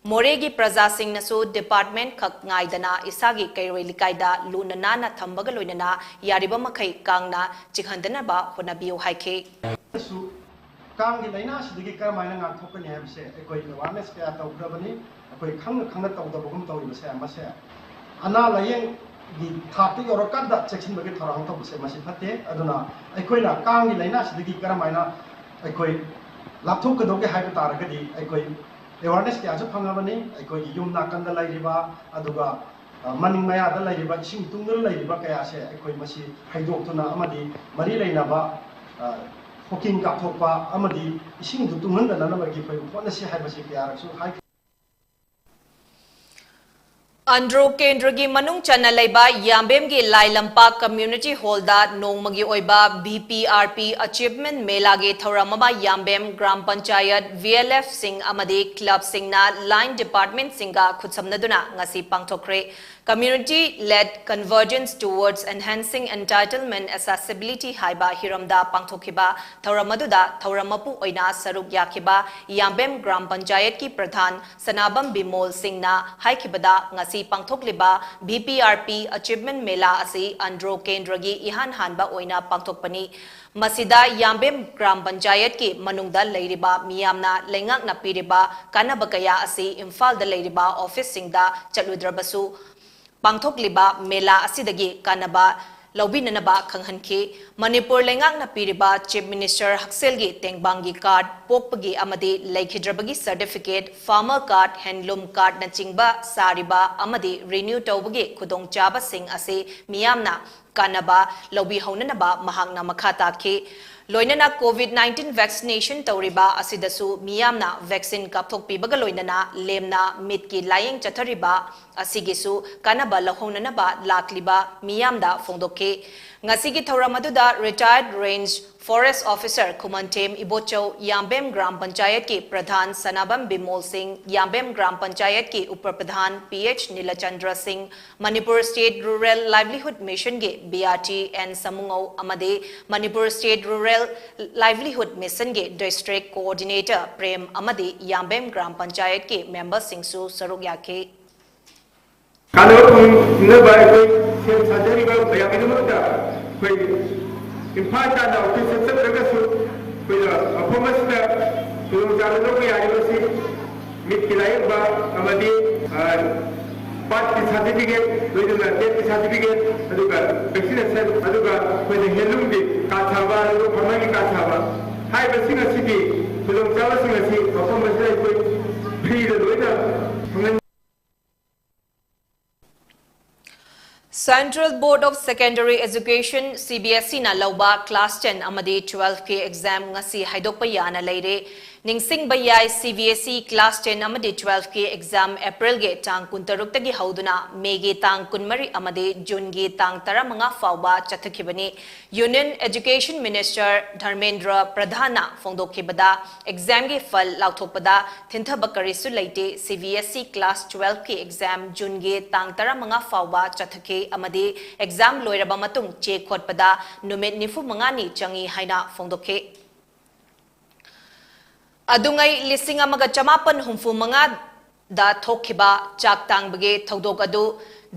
ꯃꯣꯔꯦꯒꯤ ꯄ꯭ꯔꯖꯥꯁꯤꯡꯅꯁꯨ department ꯈꯛ ꯉꯥꯏꯗꯅ ꯏꯁꯥꯒꯤ ꯀꯩꯔꯣꯏ ꯂꯩꯀꯥꯏꯗ ꯂꯨꯅ ꯅꯥꯟꯅ ꯊꯝꯕꯒ ꯂꯣꯏꯅꯅ ꯌꯥꯔꯤꯕ ꯃꯈꯩ ꯀꯥꯡꯅ ꯆꯤꯛꯍꯟꯗꯅꯕ ꯍꯣꯠꯅꯕꯤꯌꯨ ꯍꯥꯏꯈꯤ꯫ ꯀꯥꯡꯒꯤ ꯂꯥꯏꯅꯥꯁꯤꯗꯒꯤ ꯀꯔꯝꯍꯥꯏꯅ ꯉꯥꯛꯊꯣꯛꯀꯅꯤ ꯍꯥꯏꯕꯁꯦ ꯑꯩꯈꯣꯏ awareness ꯀꯌꯥ ꯇꯧꯈ꯭ꯔꯕꯅꯤ꯫ ꯑꯩꯈꯣꯏ ꯈꯪꯅ ꯈꯪꯅ ꯇꯧꯗꯕꯒꯨꯝ ꯇꯧꯔꯤꯕꯁꯦ, ꯃꯁꯦ ꯑꯅꯥ ꯂꯥꯏꯌꯦꯡꯒꯤ ꯊꯥꯛꯇ ꯌꯧꯔꯀꯥꯟꯗ ꯆꯦꯛꯁꯤꯟꯕꯒꯤ ꯊꯧꯔꯥꯡ ꯇꯧꯕꯁꯦ, ꯃꯁꯤ ꯐꯠꯇꯦ꯫ ꯑꯗꯨꯅ ꯑꯩꯈꯣꯏꯅ ꯀꯥꯡꯒꯤ ꯂꯥꯏꯅꯥꯁꯤꯗꯒꯤ ꯀꯔꯝꯍꯥꯏꯅ ꯑꯩꯈꯣꯏ ꯂꯥꯞꯊꯣꯛꯀꯗꯧꯒꯦ ꯍꯥꯏꯕ ꯇꯥꯔꯒꯗꯤ, ꯑꯩꯈꯣꯏ ꯑꯦꯋꯥꯔꯅꯦꯁ ꯀꯌꯥꯁꯨ ꯐꯪꯉꯕꯅꯤ꯫ ꯑꯩꯈꯣꯏꯒꯤ ꯌꯨꯝ ꯅꯥꯀꯟꯗ ꯂꯩꯔꯤꯕ, ꯑꯗꯨꯒ ꯃꯅꯤꯡ ꯃꯌꯥꯗ ꯂꯩꯔꯤꯕ, ꯏꯁꯤꯡ ꯇꯨꯡꯗꯨꯅ ꯂꯩꯔꯤꯕ ꯀꯌꯥꯁꯦ ꯑꯩꯈꯣꯏ ꯃꯁꯤ ꯍꯩꯗꯣꯛꯇꯨꯅ ꯑꯃꯗꯤ ꯃꯔꯤ ꯂꯩꯅꯕ ꯍꯣꯀꯤꯡ ꯀꯥꯞꯊꯣꯛꯄ ꯑꯃꯗꯤ ꯏꯁꯤꯡꯗꯨ ꯇꯨꯡꯍꯟꯗꯅꯕꯒꯤ ꯑꯩꯈꯣꯏ ꯍꯣꯠꯅꯁꯤ ꯍꯥꯏꯕꯁꯤ ꯀꯌꯥꯔꯛꯁꯨ ꯍꯥꯏꯈ꯭ꯔꯦ꯫ ꯑꯟꯗ꯭ꯔꯣ ꯀꯦꯟꯗ꯭ꯔꯒꯤ ꯃꯅꯨꯡ ꯆꯟꯅ ꯂꯩꯕ ꯌꯥꯝꯕꯦꯝꯒꯤ ꯂꯥꯏ ꯂꯝꯄꯥꯛ ꯀꯝꯃ꯭ꯌꯨꯅꯤꯇꯤ ꯍꯣꯜꯗ ꯅꯣꯡꯃꯒꯤ ꯑꯣꯏꯕ ꯚꯤ ꯄꯤ ꯑꯥꯔ ꯄꯤ ꯑꯆꯤꯚꯃꯦꯟ ꯃꯦꯂꯥꯒꯤ ꯊꯧꯔꯝ ꯑꯃ ꯌꯥꯝꯕꯦꯝ ꯒ꯭ꯔꯥꯝ ꯄꯟꯆꯥꯌꯠ, ꯚꯤ ꯑꯦꯜ ꯑꯦꯐꯁꯤꯡ ꯑꯃꯗꯤ ꯀ꯭ꯂꯕꯁꯤꯡꯅ ꯂꯥꯏꯟ ꯗꯤꯄꯥꯔꯠꯃꯦꯟꯠꯁꯤꯡꯒ ꯈꯨꯠꯁꯝꯅꯗꯨꯅ ꯉꯁꯤ ꯄꯥꯡꯊꯣꯛꯈ꯭ꯔꯦ꯫ Community Led Convergence Towards Enhancing Entitlement Accessibility ꯍꯥꯏꯕ ꯍꯤꯔꯝꯗ ꯄꯥꯡꯊꯣꯛꯈꯤꯕ ꯊꯧꯔꯝ ꯑꯗꯨꯗ ꯊꯧꯔꯝ ꯃꯄꯨ ꯑꯣꯏꯅ ꯁꯔꯨꯛ ꯌꯥꯈꯤꯕ ꯌꯥꯝꯕꯦꯝ ꯒ꯭ꯔꯥꯝ ꯄꯟꯆꯥꯌꯠꯀꯤ ꯄ꯭ꯔꯙꯥꯟ ꯁꯅꯥꯕꯝ ꯕꯤꯃꯣꯜ ꯁꯤꯡꯅ ꯍꯥꯏꯈꯤꯕꯗ, ꯉꯁꯤ ꯄꯥꯡꯊꯣꯛꯂꯤꯕ ꯚꯤ ꯄꯤ ꯑꯥꯔ ꯄꯤ ꯑꯆꯤꯚꯃꯦꯟ ꯃꯦꯂꯥ ꯑꯁꯤ ꯑꯟꯗ꯭ꯔꯣ ꯀꯦꯟꯗ꯭ꯔꯒꯤ ꯏꯍꯥꯟ ꯍꯥꯟꯕ ꯑꯣꯏꯅ ꯄꯥꯡꯊꯣꯛꯄꯅꯤ꯫ ꯃꯁꯤꯗ ꯌꯥꯝꯕꯦꯝ ꯒ꯭ꯔꯥꯝ ꯄꯟꯆꯥꯌꯠꯀꯤ ꯃꯅꯨꯡꯗ ꯂꯩꯔꯤꯕ ꯃꯤꯌꯥꯝꯅ ꯂꯩꯉꯥꯛꯅ ꯄꯤꯔꯤꯕ ꯀꯥꯟꯅꯕ ꯀꯌꯥ ꯑꯁꯤ ꯏꯝꯐꯥꯜꯗ ꯂꯩꯔꯤꯕ ꯑꯣꯐꯤꯁꯁꯤꯡꯗ ꯆꯠꯂꯨꯗ꯭ꯔꯕꯁꯨ ꯄꯥꯡꯊꯣꯛꯂꯤꯕ ꯃꯦꯂꯥ ꯑꯁꯤꯗꯒꯤ ꯀꯥꯟꯅꯕ ꯂꯧꯕꯤꯅꯅꯕ ꯈꯪꯍꯟꯈꯤ꯫ ꯃꯅꯤꯄꯨꯔ ꯂꯩꯉꯥꯛꯅ ꯄꯤꯔꯤꯕ ꯆꯤꯐ ꯃꯤꯅꯤꯁꯇꯔ ꯍꯛꯁꯦꯜꯒꯤ ꯇꯦꯡꯕꯥꯡꯒꯤ ꯀꯥꯔꯗ, ꯄꯣꯛꯄꯒꯤ ꯑꯃꯗꯤ ꯂꯩꯈꯤꯗ꯭ꯔꯕꯒꯤ ꯁꯔꯇꯤꯐꯤꯀꯦꯠ, ꯐꯥꯔꯃꯔ ꯀꯥꯔꯗ, ꯍꯦꯟꯂꯨꯝ ꯀꯥꯔꯗꯅꯆꯤꯡꯕ ꯁꯥꯔꯤꯕ ꯑꯃꯗꯤ ꯔꯤꯅ꯭ꯌꯨ ꯇꯧꯕꯒꯤ ꯈꯨꯗꯣꯡꯆꯥꯕꯁꯤꯡ ꯑꯁꯤ ꯃꯤꯌꯥꯝꯅ ꯀꯥꯟꯅꯕ ꯂꯧꯕꯤꯍꯧꯅꯅꯕ ꯃꯍꯥꯛꯅ ꯃꯈꯥ ꯇꯥꯈꯤ꯫ ꯂꯣꯏꯅꯅ ꯀꯣꯚꯤꯗ ꯅꯥꯏꯟꯇꯤꯟ ꯚꯦꯛꯁꯤꯅꯦꯁꯟ ꯇꯧꯔꯤꯕ ꯑꯁꯤꯗꯁꯨ ꯃꯤꯌꯥꯝꯅ ꯚꯦꯛꯁꯤꯟ ꯀꯥꯞꯊꯣꯛꯄꯤꯕꯒ ꯂꯣꯏꯅꯅ ꯂꯦꯝꯅ ꯃꯤꯠꯀꯤ ꯂꯥꯌꯦꯡ ꯆꯠꯊꯔꯤꯕ ꯑꯁꯤꯒꯤꯁꯨ ꯀꯥꯟꯅꯕ ꯂꯧꯍꯧꯅꯅꯕ ꯂꯥꯛꯂꯤꯕ ꯃꯤꯌꯥꯝꯗ ꯐꯣꯡꯗꯣꯛꯈꯤ꯫ ꯉꯁꯤꯒꯤ ꯊꯧꯔꯝ ꯑꯗꯨꯗ ꯔꯤꯇꯥꯌꯔꯗ ꯔꯦꯟꯖ ꯐꯣꯔꯦꯁ ꯑꯣꯐꯤꯁꯔ ꯈꯨꯃꯟꯊꯦꯝ ꯏꯕꯣꯆꯧ, ꯌꯥꯝꯕꯦꯝ ꯒ꯭ꯔꯥꯝ ꯄꯟꯆꯥꯌꯠꯀꯤ ꯄ꯭ꯔꯙꯥꯟ ꯁꯅꯥꯕꯝ ꯕꯤꯃꯣꯜ ꯁꯤꯡ, ꯌꯥꯝꯕꯦꯝ ꯒ꯭ꯔꯥꯝ ꯄꯟꯆꯥꯌꯠꯀꯤ ꯎꯄ ꯄ꯭ꯔꯙꯥꯟ ꯄꯤ ꯑꯩꯆ ꯅꯤꯂꯆꯟꯗ꯭ꯔ ꯁꯤꯡ, ꯃꯅꯤꯄꯨꯔ ꯁ꯭ꯇꯦꯠ ꯔꯨꯔꯦꯜ ꯂꯥꯏꯚꯂꯤꯍꯨꯗ ꯃꯤꯁꯟꯒꯤ ꯕꯤ ꯑꯥꯔ ꯇꯤ ꯑꯦꯟ ꯁꯃꯨꯉꯧ ꯑꯃꯗꯤ ꯃꯅꯤꯄꯨꯔ ꯁ꯭ꯇꯦꯠ ꯔꯨꯔꯦꯜ ꯂꯥꯏꯚꯂꯤꯍꯨꯗ ꯃꯤꯁꯟꯒꯤ ꯗꯤꯁꯇ꯭ꯔꯤꯛ ꯀꯣꯑꯣꯔꯗꯤꯅꯦꯇꯔ ꯄ꯭ꯔꯦꯝ ꯑꯃꯗꯤ ꯌꯥꯝꯕꯦꯝ ꯒ꯭ꯔꯥꯝ ꯄꯟꯆꯥꯌꯠꯀꯤ ꯃꯦꯝꯕꯔꯁꯤꯡꯁꯨ ꯁꯔꯨꯛ ꯌꯥꯈꯤ꯫ ꯀꯥꯟꯅꯕ ꯐꯪꯅꯕ ꯑꯩꯈꯣꯏ ꯁꯦꯝ ꯁꯥꯖꯔꯤꯕ ꯃꯌꯥꯝꯒꯤꯗꯃꯛꯇ ꯑꯩꯈꯣꯏ ꯏꯝꯐꯥꯜ ꯇꯥꯟꯅ ꯑꯣꯐꯤꯁꯇ ꯆꯠꯇ꯭ꯔꯒꯁꯨ ꯑꯩꯈꯣꯏꯅ ꯃꯐꯝ ꯑꯁꯤꯗ ꯈꯨꯗꯣꯡꯆꯥꯕ ꯂꯧꯕ ꯌꯥꯔꯤꯕꯁꯤ ꯃꯤꯠꯀꯤ ꯂꯥꯌꯦꯡꯕ ꯑꯃꯗꯤ ꯕꯥꯔꯊꯀꯤ ꯁꯥꯔꯇꯤꯐꯤꯀꯦꯠ, ꯂꯣꯏꯅꯅ ꯗꯦꯠꯀꯤ ꯁꯥꯔꯇꯤꯐꯤꯀꯦꯠ, ꯑꯗꯨꯒ ꯚꯦꯛꯁꯤꯅꯦꯁꯟ, ꯑꯗꯨꯒ ꯑꯩꯈꯣꯏꯅ ꯍꯦꯟꯂꯨꯝꯒꯤ ꯀꯥꯔꯗ ꯁꯥꯕ, ꯑꯗꯨꯒ ꯐꯥꯔꯃꯔꯒꯤ ꯀꯥꯔꯗ ꯁꯥꯕ ꯍꯥꯏꯔꯤꯕꯁꯤꯡ ꯑꯁꯤꯒꯤ ꯈꯨꯗꯣꯡꯆꯥꯕꯁꯤꯡ ꯑꯁꯤ ꯃꯐꯝ ꯑꯁꯤꯗ ꯑꯩꯈꯣꯏ ꯐ꯭ꯔꯤꯗ ꯂꯣꯏꯅ ꯐꯪꯍꯟ Central Board of Secondary Education, C B S E ꯅ ꯂꯧꯕ class ten ꯑꯃꯗꯤ twelve ꯀꯤ exam ꯉꯁꯤ ꯍꯥꯏꯗꯣꯛꯄ ꯌꯥꯅ ꯂꯩꯔꯦ꯫ ꯅꯤꯡꯁꯤꯡꯕ ꯌꯥꯏ, C B S E class ten ꯑꯃꯗꯤ twelve ꯀꯤ exam April ꯒꯤ ꯇꯥꯡ ꯀꯨꯟꯇꯔꯨꯛꯇꯒꯤ ꯍꯧꯗꯨꯅ May ꯒꯤ ꯇꯥꯡ ꯀꯨꯟꯃꯔꯤ ꯑꯃꯗꯤ June ꯒꯤ ꯇꯥꯡ ꯇꯔꯥꯃꯉꯥ ꯐꯥꯎꯕ ꯆꯠꯊꯈꯤꯕꯅꯤ꯫ Union Education Minister Dharmendra ꯄ꯭ꯔꯙꯥꯟꯅ ꯐꯣꯡꯗꯣꯛꯈꯤꯕꯗ, exam ꯒꯤ ꯐꯜ ꯂꯥꯎꯊꯣꯛꯄꯗ ꯊꯤꯟꯊꯕ ꯀꯔꯤꯁꯨ ꯂꯩꯇꯦ꯫ C B S E class twelve ꯀꯤ exam June ꯒꯤ ꯇꯥꯡ ꯇꯔꯥꯃꯉꯥ ꯐꯥꯎꯕ ꯆꯠꯊꯈꯤ ꯑꯃꯗꯤ exam ꯂꯣꯏꯔꯕ ꯃꯇꯨꯡ ꯆꯦ ꯈꯣꯠꯄꯗ ꯅꯨꯃꯤꯠ ꯅꯤꯐꯨ ꯃꯉꯥꯅꯤ ꯆꯪꯏ ꯍꯥꯏꯅ ꯐꯣꯡꯗꯣꯛꯈꯤ꯫ ꯑꯗꯨꯉꯩ ꯂꯤꯁꯤꯡ ꯑꯃꯒ ꯆꯃꯥꯄꯟ ꯍꯨꯝꯐꯨ ꯃꯉꯥꯗ ꯊꯣꯛꯈꯤꯕ ꯆꯥꯛ ꯇꯥꯡꯕꯒꯤ ꯊꯧꯗꯣꯛ ꯑꯗꯨ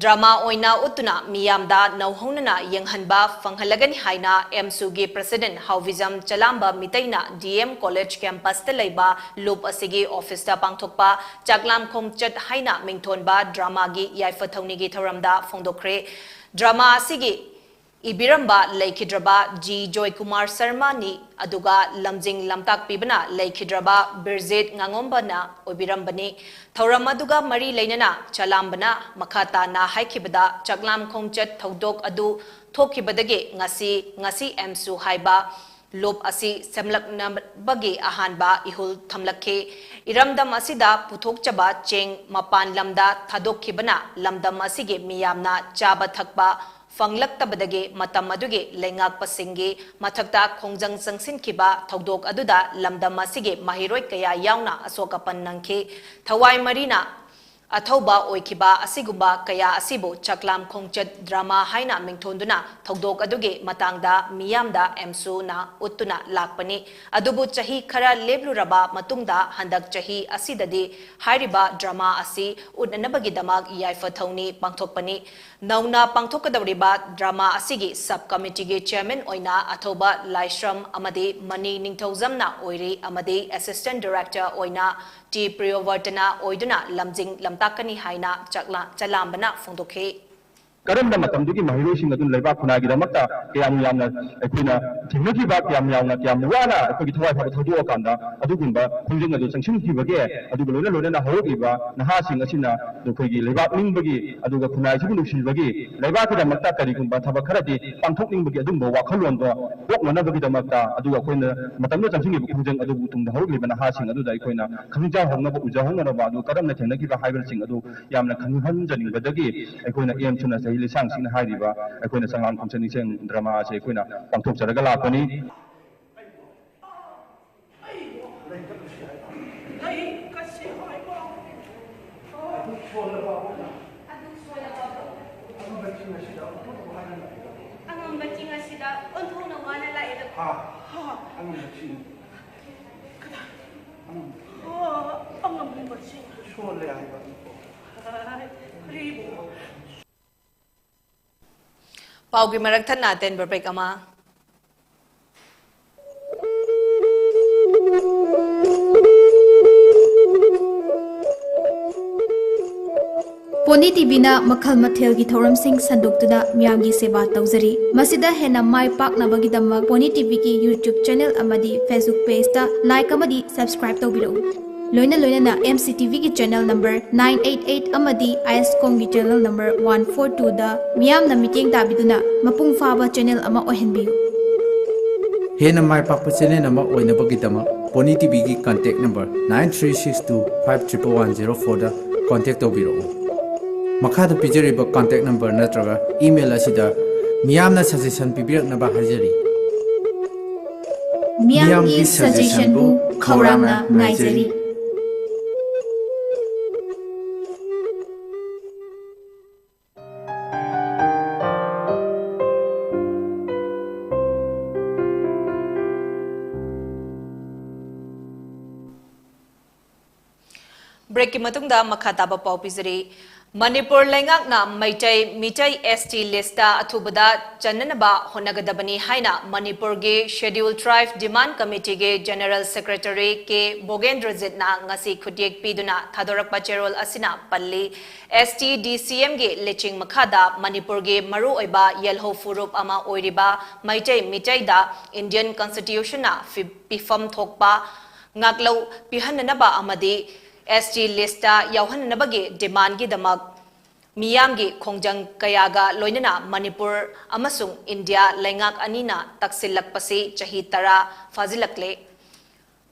drama ꯑꯣꯏꯅ ꯎꯠꯇꯨꯅ ꯃꯤꯌꯥꯝꯗ ꯅꯧꯍꯧꯅꯅ ꯌꯦꯡꯍꯟꯕ ꯐꯪꯍꯜꯂꯒꯅꯤ ꯍꯥꯏꯅ AMSU ꯒꯤ president ꯍꯥꯎꯕꯤꯖꯝ ꯆꯂꯥꯝꯕ ꯃꯤꯇꯩꯅ D M College campus ꯇ ꯂꯩꯕ ꯂꯨꯞ ꯑꯁꯤꯒꯤ office ꯇ ꯄꯥꯡꯊꯣꯛꯄ ꯆꯥꯛꯂꯥꯝ ꯈꯣꯡꯆꯠ ꯍꯥꯏꯅ ꯃꯤꯡꯊꯣꯟꯕ drama ꯒꯤ ꯌꯥꯏꯐ ꯊꯧꯅꯤꯒꯤ ꯊꯧꯔꯝꯗ ꯐꯣꯡꯗꯣꯛꯈ꯭ꯔꯦ꯫ Drama ꯑꯁꯤꯒꯤ ꯏꯕꯤꯔꯝꯕ ꯂꯩꯈꯤꯗ꯭ꯔꯕ G ꯖꯣꯏꯀꯨꯃꯥꯔ ꯁꯔꯃꯅꯤ, ꯑꯗꯨꯒ ꯂꯝꯖꯤꯡ ꯂꯝꯇꯥꯛꯄꯤꯕꯅ ꯂꯩꯈꯤꯗ꯭ꯔꯕ ꯕꯤꯔꯖꯤꯠ ꯉꯥꯉꯣꯝꯕꯅ ꯑꯣꯏꯕꯤꯔꯝꯕꯅꯤ꯫ ꯊꯧꯔꯝ ꯑꯗꯨꯒ ꯃꯔꯤ ꯂꯩꯅꯅ ꯆꯂꯥꯝꯕꯅ ꯃꯈꯥ ꯇꯥꯅ ꯍꯥꯏꯈꯤꯕꯗ, ꯆꯥꯛꯂꯥꯝ ꯈꯣꯡꯆꯠ ꯊꯧꯗꯣꯛ ꯑꯗꯨ ꯊꯣꯛꯈꯤꯕꯗꯒꯤ ꯉꯁꯤ, ꯉꯁꯤ AMSU ꯍꯥꯏꯕ ꯂꯨꯞ ꯑꯁꯤ ꯁꯦꯝꯂꯛꯅꯕꯒꯤ ꯑꯍꯥꯟꯕ ꯏꯍꯨꯜ ꯊꯝꯂꯛꯈꯤ꯫ ꯏꯔꯝꯗꯝ ꯑꯁꯤꯗ ꯄꯨꯊꯣꯛꯆꯕ ꯆꯦꯡ ꯃꯄꯥꯟ ꯂꯝꯗ ꯊꯥꯗꯣꯛꯈꯤꯕꯅ ꯂꯝꯗꯝ ꯑꯁꯤꯒꯤ ꯃꯤꯌꯥꯝꯅ ꯆꯥꯕ ꯊꯛꯄ ꯐꯪꯂꯛꯇꯕꯗꯒꯤ ꯃꯇꯝ ꯑꯗꯨꯒꯤ ꯂꯩꯉꯥꯛꯄꯁꯤꯡꯒꯤ ꯃꯊꯛꯇ ꯈꯣꯡꯖꯪ ꯆꯪꯁꯤꯟꯈꯤꯕ ꯊꯧꯗꯣꯛ ꯑꯗꯨꯗ ꯂꯝꯗꯝ ꯑꯁꯤꯒꯤ ꯃꯍꯩꯔꯣꯏ ꯀꯌꯥ ꯌꯥꯎꯅ ꯑꯁꯣꯛ ꯑꯄꯟ ꯅꯪꯈꯤ꯫ ꯊꯋꯥꯏ ꯃꯔꯤꯅ ꯑꯊꯧꯕ ꯑꯣꯏꯈꯤꯕ ꯑꯁꯤꯒꯨꯝꯕ ꯀꯌꯥ ꯑꯁꯤꯕꯨ ꯆꯥꯛꯂꯥꯝ ꯈꯣꯡꯆꯠ drama ꯍꯥꯏꯅ ꯃꯤꯡꯊꯣꯟꯗꯨꯅ ꯊꯧꯗꯣꯛ ꯑꯗꯨꯒꯤ ꯃꯇꯥꯡꯗ ꯃꯤꯌꯥꯝꯗ AMSU ꯅ ꯎꯠꯇꯨꯅ ꯂꯥꯛꯄꯅꯤ꯫ ꯑꯗꯨꯕꯨ ꯆꯍꯤ ꯈꯔ ꯂꯦꯞꯂꯨꯔꯕ ꯃꯇꯨꯡꯗ ꯍꯟꯗꯛ ꯆꯍꯤ ꯑꯁꯤꯗꯗꯤ ꯍꯥꯏꯔꯤꯕ drama ꯑꯁꯤ ꯎꯠꯅꯅꯕꯒꯤꯗꯃꯛ ꯌꯥꯏꯐ ꯊꯧꯅꯤ ꯄꯥꯡꯊꯣꯛꯄꯅꯤ꯫ ꯅꯧꯅ ꯄꯥꯡꯊꯣꯛꯀꯗꯧꯔꯤꯕ drama ꯑꯁꯤꯒꯤ sub committee ꯒꯤ chairman ꯑꯣꯏꯅ ꯑꯊꯧꯕ ꯂꯥꯏꯁ꯭ꯔꯝ ꯑꯃꯗꯤ ꯃꯅꯤ ꯅꯤꯡꯊꯧꯖꯝꯅ ꯑꯣꯏꯔꯤ ꯑꯃꯗꯤ assistant director ꯑꯣꯏꯅ T ꯄ꯭ꯔꯤꯌꯣꯕꯔꯇꯅ ꯑꯣꯏꯗꯨꯅ ꯂꯝꯖꯤꯡ ꯂꯝꯇꯥꯛꯀꯅꯤ ꯍꯥꯏꯅ ꯆꯥꯛꯂꯥ-, ꯆꯂꯥꯝꯕꯅ ꯐꯣꯡꯗꯣꯛꯈꯤ꯫ ꯀꯔꯝꯕ ꯃꯇꯝꯗꯨꯒꯤ ꯃꯍꯩꯔꯣꯏꯁꯤꯡ ꯑꯗꯨꯅ ꯂꯩꯕꯥꯛ ꯈꯨꯟꯅꯥꯏꯒꯤꯗꯃꯛꯇ ꯀꯌꯥꯝ ꯌꯥꯝꯅ ꯑꯩꯈꯣꯏꯅ ꯊꯦꯡꯅꯈꯤꯕ, ꯀꯌꯥꯝ ꯌꯥꯝꯅ, ꯀꯌꯥꯝ ꯋꯥꯅ ꯑꯩꯈꯣꯏꯒꯤ ꯊꯋꯥꯏ ꯐꯥꯎꯕ ꯊꯧꯗꯣꯛꯑꯀꯥꯟꯗ ꯑꯗꯨꯒꯨꯝꯕ ꯈꯣꯡꯖꯪ ꯑꯗꯨ ꯆꯪꯁꯤꯟꯈꯤꯕꯒꯦ, ꯑꯗꯨꯒ ꯂꯣꯏꯅ ꯂꯣꯏꯅꯅ ꯍꯧꯔꯛꯂꯤꯕ ꯅꯍꯥꯁꯤꯡ ꯑꯁꯤꯅ ꯑꯩꯈꯣꯏꯒꯤ ꯂꯩꯕꯥꯛ ꯅꯤꯡꯕꯒꯤ, ꯑꯗꯨꯒ ꯈꯨꯟꯅꯥꯏꯁꯤꯕꯨ ꯅꯨꯡꯁꯤꯕꯒꯤ, ꯂꯩꯕꯥꯛꯀꯤꯗꯃꯛꯇ ꯀꯔꯤꯒꯨꯝꯕ ꯊꯕꯛ ꯈꯔꯗꯤ ꯄꯥꯡꯊꯣꯛꯅꯤꯡꯕꯒꯤ ꯑꯗꯨꯒꯨꯝꯕ ꯋꯥꯈꯜꯂꯣꯟꯗꯣ ꯄꯣꯛꯅꯅꯕꯒꯤꯗꯃꯛꯇ, ꯑꯗꯨꯒ ꯑꯩꯈꯣꯏꯅ ꯃꯇꯝꯗꯨꯗ ꯆꯪꯁꯤꯟꯈꯤꯕ ꯈꯣꯡꯖꯪ ꯑꯗꯨꯕꯨ ꯇꯨꯡꯗ ꯍꯧꯔꯛꯂꯤꯕ ꯅꯍꯥꯁꯤꯡ ꯑꯗꯨꯗ ꯑꯩꯈꯣꯏꯅ ꯈꯪꯖꯍꯧꯅꯕ, ꯎꯖꯍꯧꯅꯅꯕ, ꯑꯗꯨ ꯀꯔꯝꯅ ꯊꯦꯡꯅꯈꯤꯕ ꯍꯥꯏꯕꯁꯤꯡ ꯑꯗꯨ ꯌꯥꯝꯅ ꯈꯪꯍꯟꯖꯅꯤꯡꯕꯗꯒꯤ ꯑꯩꯈꯣꯏꯅ ꯑꯦꯝ ꯁꯨꯅ ꯆꯍꯤ ꯂꯤꯁꯥꯡ ꯁꯤꯡꯅ ꯍꯥꯏꯔꯤꯕ ꯑꯩꯈꯣꯏꯅ ꯆꯉꯥꯡ ꯈꯣꯡꯆꯠ ꯅꯤꯡꯁꯤꯡ ꯗ꯭ꯔꯃꯥ ꯑꯁꯤ ꯑꯩꯈꯣꯏꯅ ꯄꯥꯡꯊꯣꯛꯆꯔꯒ ꯂꯥꯛꯄꯅꯤ꯫ ꯑꯉꯝꯕ ꯆꯤꯡ ꯑꯁꯤꯗ ꯑꯣꯟꯊꯣꯛꯅ ꯋꯥꯅ ꯂꯥꯛꯑꯦꯗ꯫ ꯍꯥ? ꯍꯥ꯫ ꯑꯉꯝꯕ ꯆꯤꯡ꯫ ꯀꯗꯥꯏ? ꯑꯉꯝꯕ꯫ ꯑꯣ, ꯑꯉꯝꯕ ꯆꯤꯡ꯫ ꯁꯣꯜꯂꯦ ꯍꯥꯏꯕ꯫ ꯍꯥꯏ, ꯑꯩꯕꯨ꯫ ꯄꯥꯎꯒꯤ ꯃꯔꯛ ꯊꯠꯅ ꯑꯇꯦꯟꯕ ꯕ꯭ꯔꯦꯛ ꯑꯃ꯫ ꯄꯣꯅꯤ ꯇꯤꯚꯤꯅ ꯃꯈꯜ ꯃꯊꯦꯜꯒꯤ ꯊꯧꯔꯝꯁꯤꯡ ꯁꯟꯗꯣꯛꯇꯨꯅ ꯃꯤꯌꯥꯝꯒꯤ ꯁꯦꯕꯥ ꯇꯧꯖꯔꯤ꯫ ꯃꯁꯤꯗ ꯍꯦꯟꯅ ꯃꯥꯏ ꯄꯥꯛꯅꯕꯒꯤꯗꯃꯛ ꯄꯣꯅꯤ ꯇꯤꯚꯤꯒꯤ YouTube ꯆꯦꯅꯦꯜ ꯑꯃꯗꯤ Facebook ꯄꯦꯖꯇ ꯂꯥꯏꯛ ꯑꯃꯗꯤ ꯁꯕꯁꯀ꯭ꯔꯥꯏꯕ ꯇꯧꯕꯤꯔꯛꯎ꯫ ꯂꯣꯏꯅ ꯂꯣꯏꯅꯅ ꯑꯦꯝ ꯁꯤ ꯇꯤꯚꯤꯒꯤ channel number nine eight eight ꯑꯃꯗꯤ ꯑꯥꯏ ꯑꯦꯁ ꯀꯣꯝꯒꯤ ꯆꯦꯅꯦꯜ ꯅꯝꯕꯔ one four twoꯗ ꯃꯤꯌꯥꯝꯅ ꯃꯤꯠꯌꯦꯡ ꯇꯥꯕꯤꯗꯨꯅ ꯃꯄꯨꯡ ꯐꯥꯕ ꯆꯦꯅꯦꯜ ꯑꯃ ꯑꯣꯏꯍꯟꯕꯤꯌꯨ꯫ ꯍꯦꯟꯅ ꯃꯥꯏ ꯄꯥꯛꯄ ꯆꯦꯅꯦꯜ ꯑꯃ ꯑꯣꯏꯅꯕꯒꯤꯗꯃꯛ ꯄꯣꯅꯤ ꯇꯤꯚꯤꯒꯤ contact number nine three six two five triple one zero fourꯗ ꯀꯟꯇꯦꯛ ꯇꯧꯕꯤꯔꯛꯎ꯫ ꯃꯈꯥꯗ ꯄꯤꯖꯔꯤꯕ ꯀꯟꯇꯦꯛ ꯅꯝꯕꯔ ꯅꯠꯇ꯭ꯔꯒ ꯏꯃꯦꯜ ꯑꯁꯤꯗ ꯃꯤꯌꯥꯝꯅ ꯁꯖꯦꯁꯟ ꯄꯤꯕꯤꯔꯛꯅꯕ ꯍꯥꯏꯖꯔꯤ꯫ ꯃꯤꯌꯥꯝꯒꯤ ꯁꯖꯦꯁꯟꯕꯨ ꯈꯧꯔꯥꯡꯅ ꯉꯥꯏꯖꯔꯤ꯫ ꯕ꯭ꯔꯦꯛꯀꯤ ꯃꯇꯨꯡꯗ ꯃꯈꯥ ꯇꯥꯕ ꯄꯥꯎ ꯄꯤꯖꯔꯤ꯫ ꯃꯅꯤꯄꯨꯔ ꯂꯩꯉꯥꯛꯅ ꯃꯩꯇꯩ ꯃꯤꯇꯩ S T listꯇ ꯑꯊꯨꯕꯗ ꯆꯟꯅꯅꯕ ꯍꯣꯠꯅꯒꯗꯕꯅꯤ ꯍꯥꯏꯅ ꯃꯅꯤꯄꯨꯔꯒꯤ Scheduled Tribe Demand Committeeꯒꯤ General Secretary K ꯚꯣꯒꯦꯟꯗ꯭ꯔꯖꯤꯠꯅ ꯉꯁꯤ ꯈꯨꯠꯌꯦꯛ ꯄꯤꯗꯨꯅ ꯊꯥꯗꯣꯔꯛꯄ ꯆꯦꯔꯣꯜ ꯑꯁꯤꯅ ꯄꯜꯂꯤ꯫ S T D C Mꯒꯤ ꯂꯤꯆꯤꯡ ꯃꯈꯥꯗ ꯃꯅꯤꯄꯨꯔꯒꯤ ꯃꯔꯨꯑꯣꯏꯕ ꯌꯦꯜꯍꯧ ꯐꯨꯔꯨꯞ ꯑꯃ ꯑꯣꯏꯔꯤꯕ ꯃꯩꯇꯩ ꯃꯤꯇꯩꯗ Indian Constitutionꯅ ꯐꯤ-, ꯄꯤꯐꯝ ꯊꯣꯛꯄ ꯉꯥꯛꯂꯧ ꯄꯤꯍꯟꯅꯅꯕ ꯑꯃꯗꯤ S T listꯇ ꯌꯥꯎꯍꯟꯅꯅꯕꯒꯤ demandꯒꯤꯗꯃꯛ ꯃꯤꯌꯥꯝꯒꯤ ꯈꯣꯡꯖꯪ ꯀꯌꯥꯒ ꯂꯣꯏꯅꯅ ꯃꯅꯤꯄꯨꯔ ꯑꯃꯁꯨꯡ ꯏꯟꯗꯤꯌꯥ ꯂꯩꯉꯥꯛ ꯑꯅꯤꯅ ꯇꯛꯁꯤꯜꯂꯛꯄꯁꯤ ꯆꯍꯤ ꯇꯔꯥ ꯐꯥꯖꯤꯜꯂꯛꯂꯦ꯫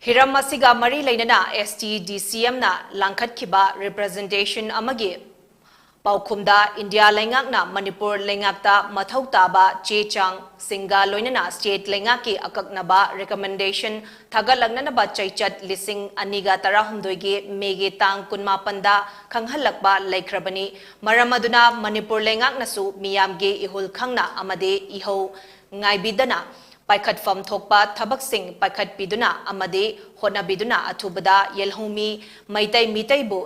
ꯍꯤꯔꯝ ꯑꯁꯤꯒ ꯃꯔꯤ ꯂꯩꯅꯅ S T D C Mꯅ ꯂꯥꯡꯈꯠꯈꯤꯕ representation ꯑꯃꯒꯤ ꯄꯥꯎꯈꯨꯝꯗ ꯏꯟꯗꯤꯌꯥ ꯂꯩꯉꯥꯛꯅ ꯃꯅꯤꯄꯨꯔ ꯂꯩꯉꯥꯛꯇ ꯃꯊꯧ ꯇꯥꯕ ꯆꯦ ꯆꯥꯡꯁꯤꯡꯒ ꯂꯣꯏꯅꯅ state ꯂꯩꯉꯥꯛꯀꯤ ꯑꯀꯛꯅꯕ recommendation ꯊꯥꯒꯠꯂꯛꯅꯅꯕ ꯆꯩꯆꯠ ꯂꯤꯁꯤꯡ ꯑꯅꯤꯒ ꯇꯔꯥꯍꯨꯝꯗꯣꯏꯒꯤ ꯃꯦꯒꯤ ꯇꯥꯡ ꯀꯨꯟꯃꯥꯄꯟꯗ ꯈꯪꯍꯜꯂꯛꯄ ꯂꯩꯈ꯭ꯔꯕꯅꯤ꯫ ꯃꯔꯝ ꯑꯗꯨꯅ ꯃꯅꯤꯄꯨꯔ ꯂꯩꯉꯥꯛꯅꯁꯨ ꯃꯤꯌꯥꯝꯒꯤ ꯏꯍꯨꯜ ꯈꯪꯅ ꯑꯃꯗꯤ ꯏꯍꯧ ꯉꯥꯏꯕꯤꯗꯅ ꯄꯥꯏꯈꯠꯐꯝ ꯊꯣꯛꯄ ꯊꯕꯛꯁꯤꯡ ꯄꯥꯏꯈꯠꯄꯤꯗꯨꯅ ꯑꯃꯗꯤ ꯍꯣꯠꯅꯕꯤꯗꯨꯅ ꯑꯊꯨꯕꯗ ꯌꯦꯜꯍꯧꯃꯤ ꯃꯩꯇꯩ ꯃꯤꯇꯩꯕꯨ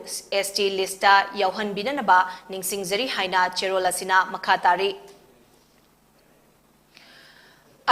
S T listꯇ ꯌꯥꯎꯍꯟꯕꯤꯅꯅꯕ ꯅꯤꯡꯁꯤꯡꯖꯔꯤ ꯍꯥꯏꯅ ꯆꯦꯔꯣꯜ ꯑꯁꯤꯅ ꯃꯈꯥ ꯇꯥꯔꯤ꯫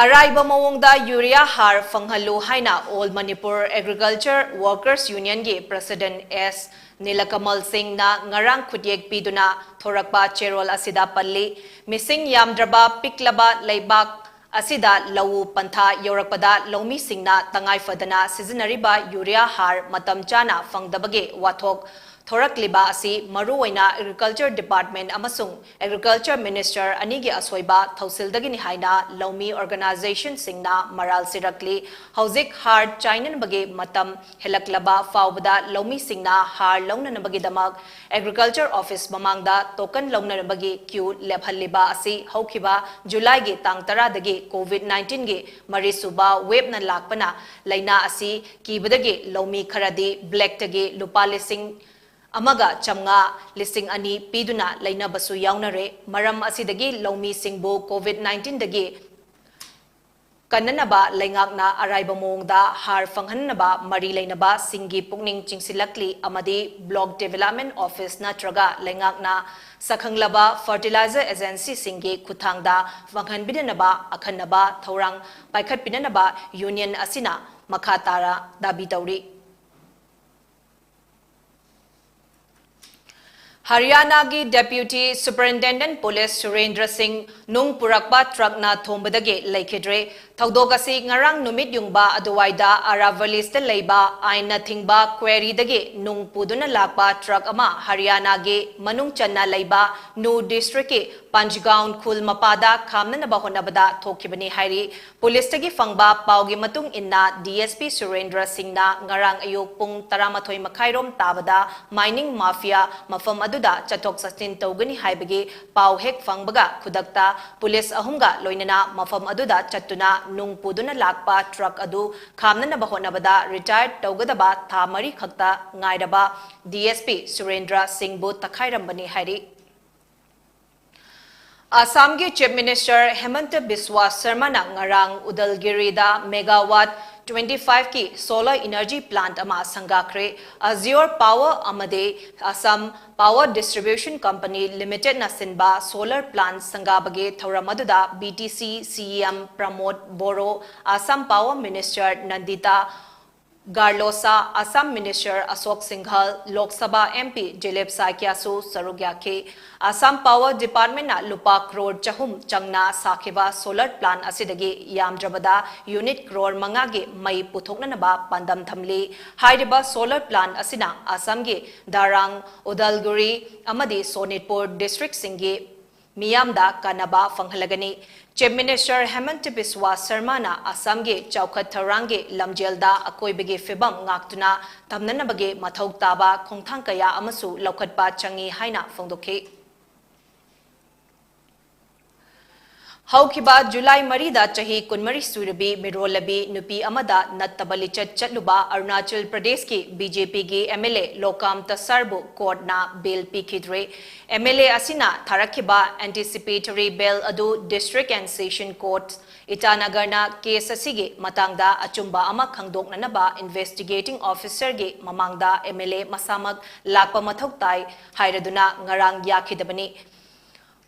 ꯑꯔꯥꯏꯕ ꯃꯑꯣꯡꯗ ꯌꯨꯔꯤꯌꯥ ꯍꯥꯔ ꯐꯪꯍꯜꯂꯨ ꯍꯥꯏꯅ All Manipur Agriculture Workers Unionꯒꯤ President S ꯅꯤꯂꯀꯃꯜ ꯁꯤꯡꯅ ꯉꯔꯥꯡ ꯈꯨꯠꯌꯦꯛ ꯄꯤꯗꯨꯅ ꯊꯣꯔꯛꯄ ꯆꯦꯔꯣꯜ ꯑꯁꯤꯗ ꯄꯜꯂꯤ꯫ ꯃꯤꯁꯤꯡ ꯌꯥꯝꯗ꯭ꯔꯕ ꯄꯤꯛꯂꯕ ꯂꯩꯕꯥꯛ ꯑꯁꯤꯗ ꯂꯧꯎ ꯄꯟꯊꯥ ꯌꯧꯔꯛꯄꯗ ꯂꯧꯃꯤꯁꯤꯡꯅ ꯇꯉꯥꯏ ꯐꯗꯅ ꯁꯤꯖꯤꯟꯅꯔꯤꯕ ꯌꯨꯔꯤꯌꯥ ꯍꯥꯔ ꯃꯇꯝ ꯆꯥꯅ ꯐꯪꯗꯕꯒꯤ ꯋꯥꯊꯣꯛ ꯊꯣꯔꯛꯂꯤꯕ ꯑꯁꯤ ꯃꯔꯨꯑꯣꯏꯅ Agriculture Department ꯑꯃꯁꯨꯡ Agriculture Minister ꯑꯅꯤꯒꯤ ꯑꯁꯣꯏꯕ ꯊꯧꯁꯤꯜꯗꯒꯤꯅꯤ ꯍꯥꯏꯅ ꯂꯧꯃꯤ organizationꯁꯤꯡꯅ ꯃꯔꯥꯜ ꯁꯤꯔꯛꯂꯤ꯫ ꯍꯧꯖꯤꯛ ꯍꯥꯔ ꯆꯥꯏꯅꯅꯕꯒꯤ ꯃꯇꯝ ꯍꯦꯜꯂꯛꯂꯕ ꯐꯥꯎꯕꯗ ꯂꯧꯃꯤꯁꯤꯡꯅ ꯍꯥꯔ ꯂꯧꯅꯅꯕꯒꯤꯗꯃꯛ Agriculture Office ꯃꯃꯥꯡꯗ token ꯂꯧꯅꯅꯕꯒꯤ queue ꯂꯦꯞꯍꯜꯂꯤꯕ ꯑꯁꯤ ꯍꯧꯈꯤꯕ ꯖꯨꯂꯥꯏꯒꯤ ꯇꯥꯡ ꯇꯔꯥꯗꯒꯤ COVID nineteenꯒꯤ ꯃꯔꯤꯁꯨꯕ waveꯅ ꯂꯥꯛꯄꯅ ꯂꯥꯏꯅꯥ ꯑꯁꯤ ꯀꯤꯕꯗꯒꯤ ꯂꯧꯃꯤ ꯈꯔꯗꯤ blackꯇꯒꯤ ꯂꯨꯄꯥ ꯂꯤꯁꯤꯡ ꯑꯃꯒ ꯆꯥꯝꯃꯉꯥ, ꯂꯤꯁꯤꯡ ꯑꯅꯤ ꯄꯤꯗꯨꯅ ꯂꯩꯅꯕꯁꯨ ꯌꯥꯎꯅꯔꯦ꯫ ꯃꯔꯝ ꯑꯁꯤꯗꯒꯤ ꯂꯧꯃꯤꯁꯤꯡꯕꯨ COVID nineteenꯗꯒꯤ ꯀꯟꯅꯅꯕ ꯂꯩꯉꯥꯛꯅ ꯑꯔꯥꯏꯕ ꯃꯑꯣꯡꯗ ꯍꯥꯔ ꯐꯪꯍꯟꯅꯕ ꯃꯔꯤ ꯂꯩꯅꯕꯁꯤꯡꯒꯤ ꯄꯨꯛꯅꯤꯡ ꯆꯤꯡꯁꯤꯜꯂꯛꯂꯤ ꯑꯃꯗꯤ Block Development Office ꯅꯠꯇ꯭ꯔꯒ ꯂꯩꯉꯥꯛꯅ ꯁꯛꯈꯪꯂꯕ fertilizer agencyꯁꯤꯡꯒꯤ ꯈꯨꯠꯊꯥꯡꯗ ꯐꯪꯍꯟꯕꯤꯅꯅꯕ ꯑꯈꯟꯅꯕ ꯊꯧꯔꯥꯡ ꯄꯥꯏꯈꯠꯄꯤꯅꯅꯕ union ꯑꯁꯤꯅ ꯃꯈꯥ ꯇꯥꯔ ꯗꯥꯕꯤ ꯇꯧꯔꯤ꯫ ꯍꯔꯤꯌꯥꯅꯥꯒꯤ Deputy Superintendent Police ꯁꯨꯔꯦꯟꯗ꯭ꯔ ꯁꯤꯡ ꯅꯨꯡ ꯄꯨꯔꯛꯄ ꯇ꯭ꯔꯛꯅ ꯊꯣꯝꯕꯗꯒꯤ ꯂꯩꯈꯤꯗ꯭ꯔꯦ꯫ ꯊꯧꯗꯣꯛ ꯑꯁꯤ ꯉꯔꯥꯡ ꯅꯨꯃꯤꯠ ꯌꯨꯡꯕ ꯑꯗꯨꯋꯥꯏꯗ ꯑꯔꯥꯚꯂꯤꯁꯇ ꯂꯩꯕ ꯑꯥꯏꯟꯅ ꯊꯤꯡꯕ quarryꯗꯒꯤ ꯅꯨꯡ ꯄꯨꯗꯨꯅ ꯂꯥꯛꯄ ꯇ꯭ꯔꯛ ꯑꯃ ꯍꯔꯤꯌꯥꯅꯥꯒꯤ ꯃꯅꯨꯡ ꯆꯟꯅ ꯂꯩꯕ ꯅꯨ districtꯀꯤ ꯄꯟꯖꯒꯥꯎꯟ ꯈꯨꯜ ꯃꯄꯥꯗ ꯈꯥꯝꯅꯅꯕ ꯍꯣꯠꯅꯕꯗ ꯊꯣꯛꯈꯤꯕꯅꯤ ꯍꯥꯏꯔꯤ꯫ ꯄꯨꯂꯤꯁꯇꯒꯤ ꯐꯪꯕ ꯄꯥꯎꯒꯤ ꯃꯇꯨꯡ ꯏꯟꯅ, DSP ꯁꯨꯔꯦꯟꯗ꯭ꯔ ꯁꯤꯡꯅ ꯉꯔꯥꯡ ꯑꯌꯨꯛ ꯄꯨꯡ ꯇꯔꯥꯃꯥꯊꯣꯏ ꯃꯈꯥꯏꯔꯣꯝ ꯇꯥꯕꯗ mining mafia ꯃꯐꯝ ꯑꯗꯨꯗ ꯆꯠꯊꯣꯛ ꯆꯠꯁꯤꯟ ꯇꯧꯒꯅꯤ ꯍꯥꯏꯕꯒꯤ ꯄꯥꯎ ꯍꯦꯛ ꯐꯪꯕꯒ, ꯈꯨꯗꯛꯇ ꯄꯨꯂꯤꯁ ꯑꯍꯨꯝꯒ ꯂꯣꯏꯅꯅ ꯃꯐꯝ ꯑꯗꯨꯗ ꯆꯠꯇꯨꯅ ꯅꯨꯡ ꯄꯨꯗꯨꯅ ꯂꯥꯛꯄ ꯇ꯭ꯔꯛ ꯑꯗꯨ ꯈꯥꯝꯅꯅꯕ ꯍꯣꯠꯅꯕꯗ retired ꯇꯧꯒꯗꯕ ꯊꯥ ꯃꯔꯤ ꯈꯛꯇ ꯉꯥꯏꯔꯕ DSP ꯁꯨꯔꯦꯟꯗ꯭ꯔ ꯁꯤꯡꯕꯨ ꯇꯛꯈꯥꯏꯔꯝꯕꯅꯤ ꯍꯥꯏꯔꯤ꯫ ꯑꯁꯥꯝꯒꯤ Chief Minister ꯍꯦꯃꯟꯇ ꯕꯤꯁ꯭ꯋꯥ ꯁꯔꯃꯅ ꯉꯔꯥꯡ ꯎꯗꯜꯒꯤꯔꯤꯗ megawatt twenty five ꯀꯤ solar energy plant ꯑꯃ ꯁꯪꯒꯥꯈ꯭ꯔꯦ꯫ Azure Power ꯑꯃꯗꯤ Assam Power Distribution Company Limitedꯅ ꯁꯤꯟꯕ solar plant ꯁꯪꯒꯥꯕꯒꯤ ꯊꯧꯔꯝ ꯑꯗꯨꯗ BTC CEM ꯄ꯭ꯔꯃꯣꯗ ꯕꯣꯔꯣ, Assam Power Minister ꯅꯟꯗꯤꯇꯥ ꯒꯥꯔꯂꯣꯁꯥ, Assam Minister ꯑꯁꯣꯛ ꯁꯤꯡꯘꯜ, ꯂꯣꯛ ꯁꯚꯥ MP ꯗꯤꯂꯤꯞ ꯁꯥꯏꯀꯤꯌꯥꯁꯨ ꯁꯔꯨꯛ ꯌꯥꯈꯤ꯫ Assam Power Departmentꯅ ꯂꯨꯄꯥ ꯀ꯭ꯔꯣꯔ ꯆꯍꯨꯝ ꯆꯪꯅ ꯁꯥꯈꯤꯕ solar plant ꯑꯁꯤꯗꯒꯤ ꯌꯥꯝꯗ꯭ꯔꯕꯗ unit ꯀ꯭ꯔꯣꯔ ꯃꯉꯥꯒꯤ ꯃꯩ ꯄꯨꯊꯣꯛꯅꯅꯕ ꯄꯥꯟꯗꯝ ꯊꯝꯂꯤ꯫ ꯍꯥꯏꯔꯤꯕ solar plant ꯑꯁꯤꯅ ꯑꯁꯥꯝꯒꯤ ꯗꯥꯔꯥꯡ, ꯎꯗꯜꯒꯨꯔꯤ ꯑꯃꯗꯤ ꯁꯣꯅꯤꯠꯄꯨꯔ districtꯁꯤꯡꯒꯤ ꯃꯤꯌꯥꯝꯗ ꯀꯥꯟꯅꯕ ꯐꯪꯍꯜꯂꯒꯅꯤ꯫ Chief Minister ꯍꯦꯃꯟꯇ ꯕꯤꯁ꯭ꯋꯥ ꯁꯔꯃꯅ ꯑꯁꯥꯝꯒꯤ ꯆꯥꯎꯈꯠ ꯊꯧꯔꯥꯡꯒꯤ ꯂꯝꯖꯦꯜꯗ ꯑꯀꯣꯏꯕꯒꯤ ꯐꯤꯕꯝ ꯉꯥꯛꯇꯨꯅ ꯊꯝꯅꯅꯕꯒꯤ ꯃꯊꯧ ꯇꯥꯕ ꯈꯣꯡꯊꯥꯡ ꯀꯌꯥ ꯑꯃꯁꯨ ꯂꯧꯈꯠꯄ ꯆꯪꯏ ꯍꯥꯏꯅ ꯐꯣꯡꯗꯣꯛꯈꯤ꯫ ꯍꯧꯈꯤꯕ ꯖꯨꯂꯥꯏ ꯃꯔꯤꯗ ꯆꯍꯤ ꯀꯨꯟꯃꯔꯤ ꯁꯨꯔꯕꯤ ꯃꯤꯔꯣꯜꯂꯕꯤ ꯅꯨꯄꯤ ꯑꯃꯗ ꯅꯠꯇꯕ ꯂꯤꯆꯠ ꯆꯠꯂꯨꯕ ꯑꯔꯨꯅꯥꯆꯜ ꯄ꯭ꯔꯗꯦꯁꯀꯤ ꯕꯤ ꯖꯦ ꯄꯤꯒꯤ ꯑꯦꯝ ꯑꯦꯜ ꯑꯦ ꯂꯣꯀꯥꯝ ꯇꯁꯥꯔꯕꯨ ꯀꯣꯔꯠꯅ ꯕꯦꯜ ꯄꯤꯈꯤꯗ꯭ꯔꯦ꯫ ꯑꯦꯝ ꯑꯦꯜ ꯑꯦ ꯑꯁꯤꯅ ꯊꯥꯔꯛꯈꯤꯕ anticipatory bail ꯑꯗꯨ District and Session Court ꯏꯇꯥꯅꯒꯔꯅ ꯀꯦꯁ ꯑꯁꯤꯒꯤ ꯃꯇꯥꯡꯗ ꯑꯆꯨꯝꯕ ꯑꯃ ꯈꯪꯗꯣꯛꯅꯅꯕ investigating officerꯒꯤ ꯃꯃꯥꯡꯗ ꯑꯦꯝ ꯑꯦꯜ ꯑꯦ ꯃꯁꯥꯃꯛ ꯂꯥꯛꯄ ꯃꯊꯧ ꯇꯥꯏ ꯍꯥꯏꯔꯗꯨꯅ ꯉꯔꯥꯡ ꯌꯥꯈꯤꯗꯕꯅꯤ꯫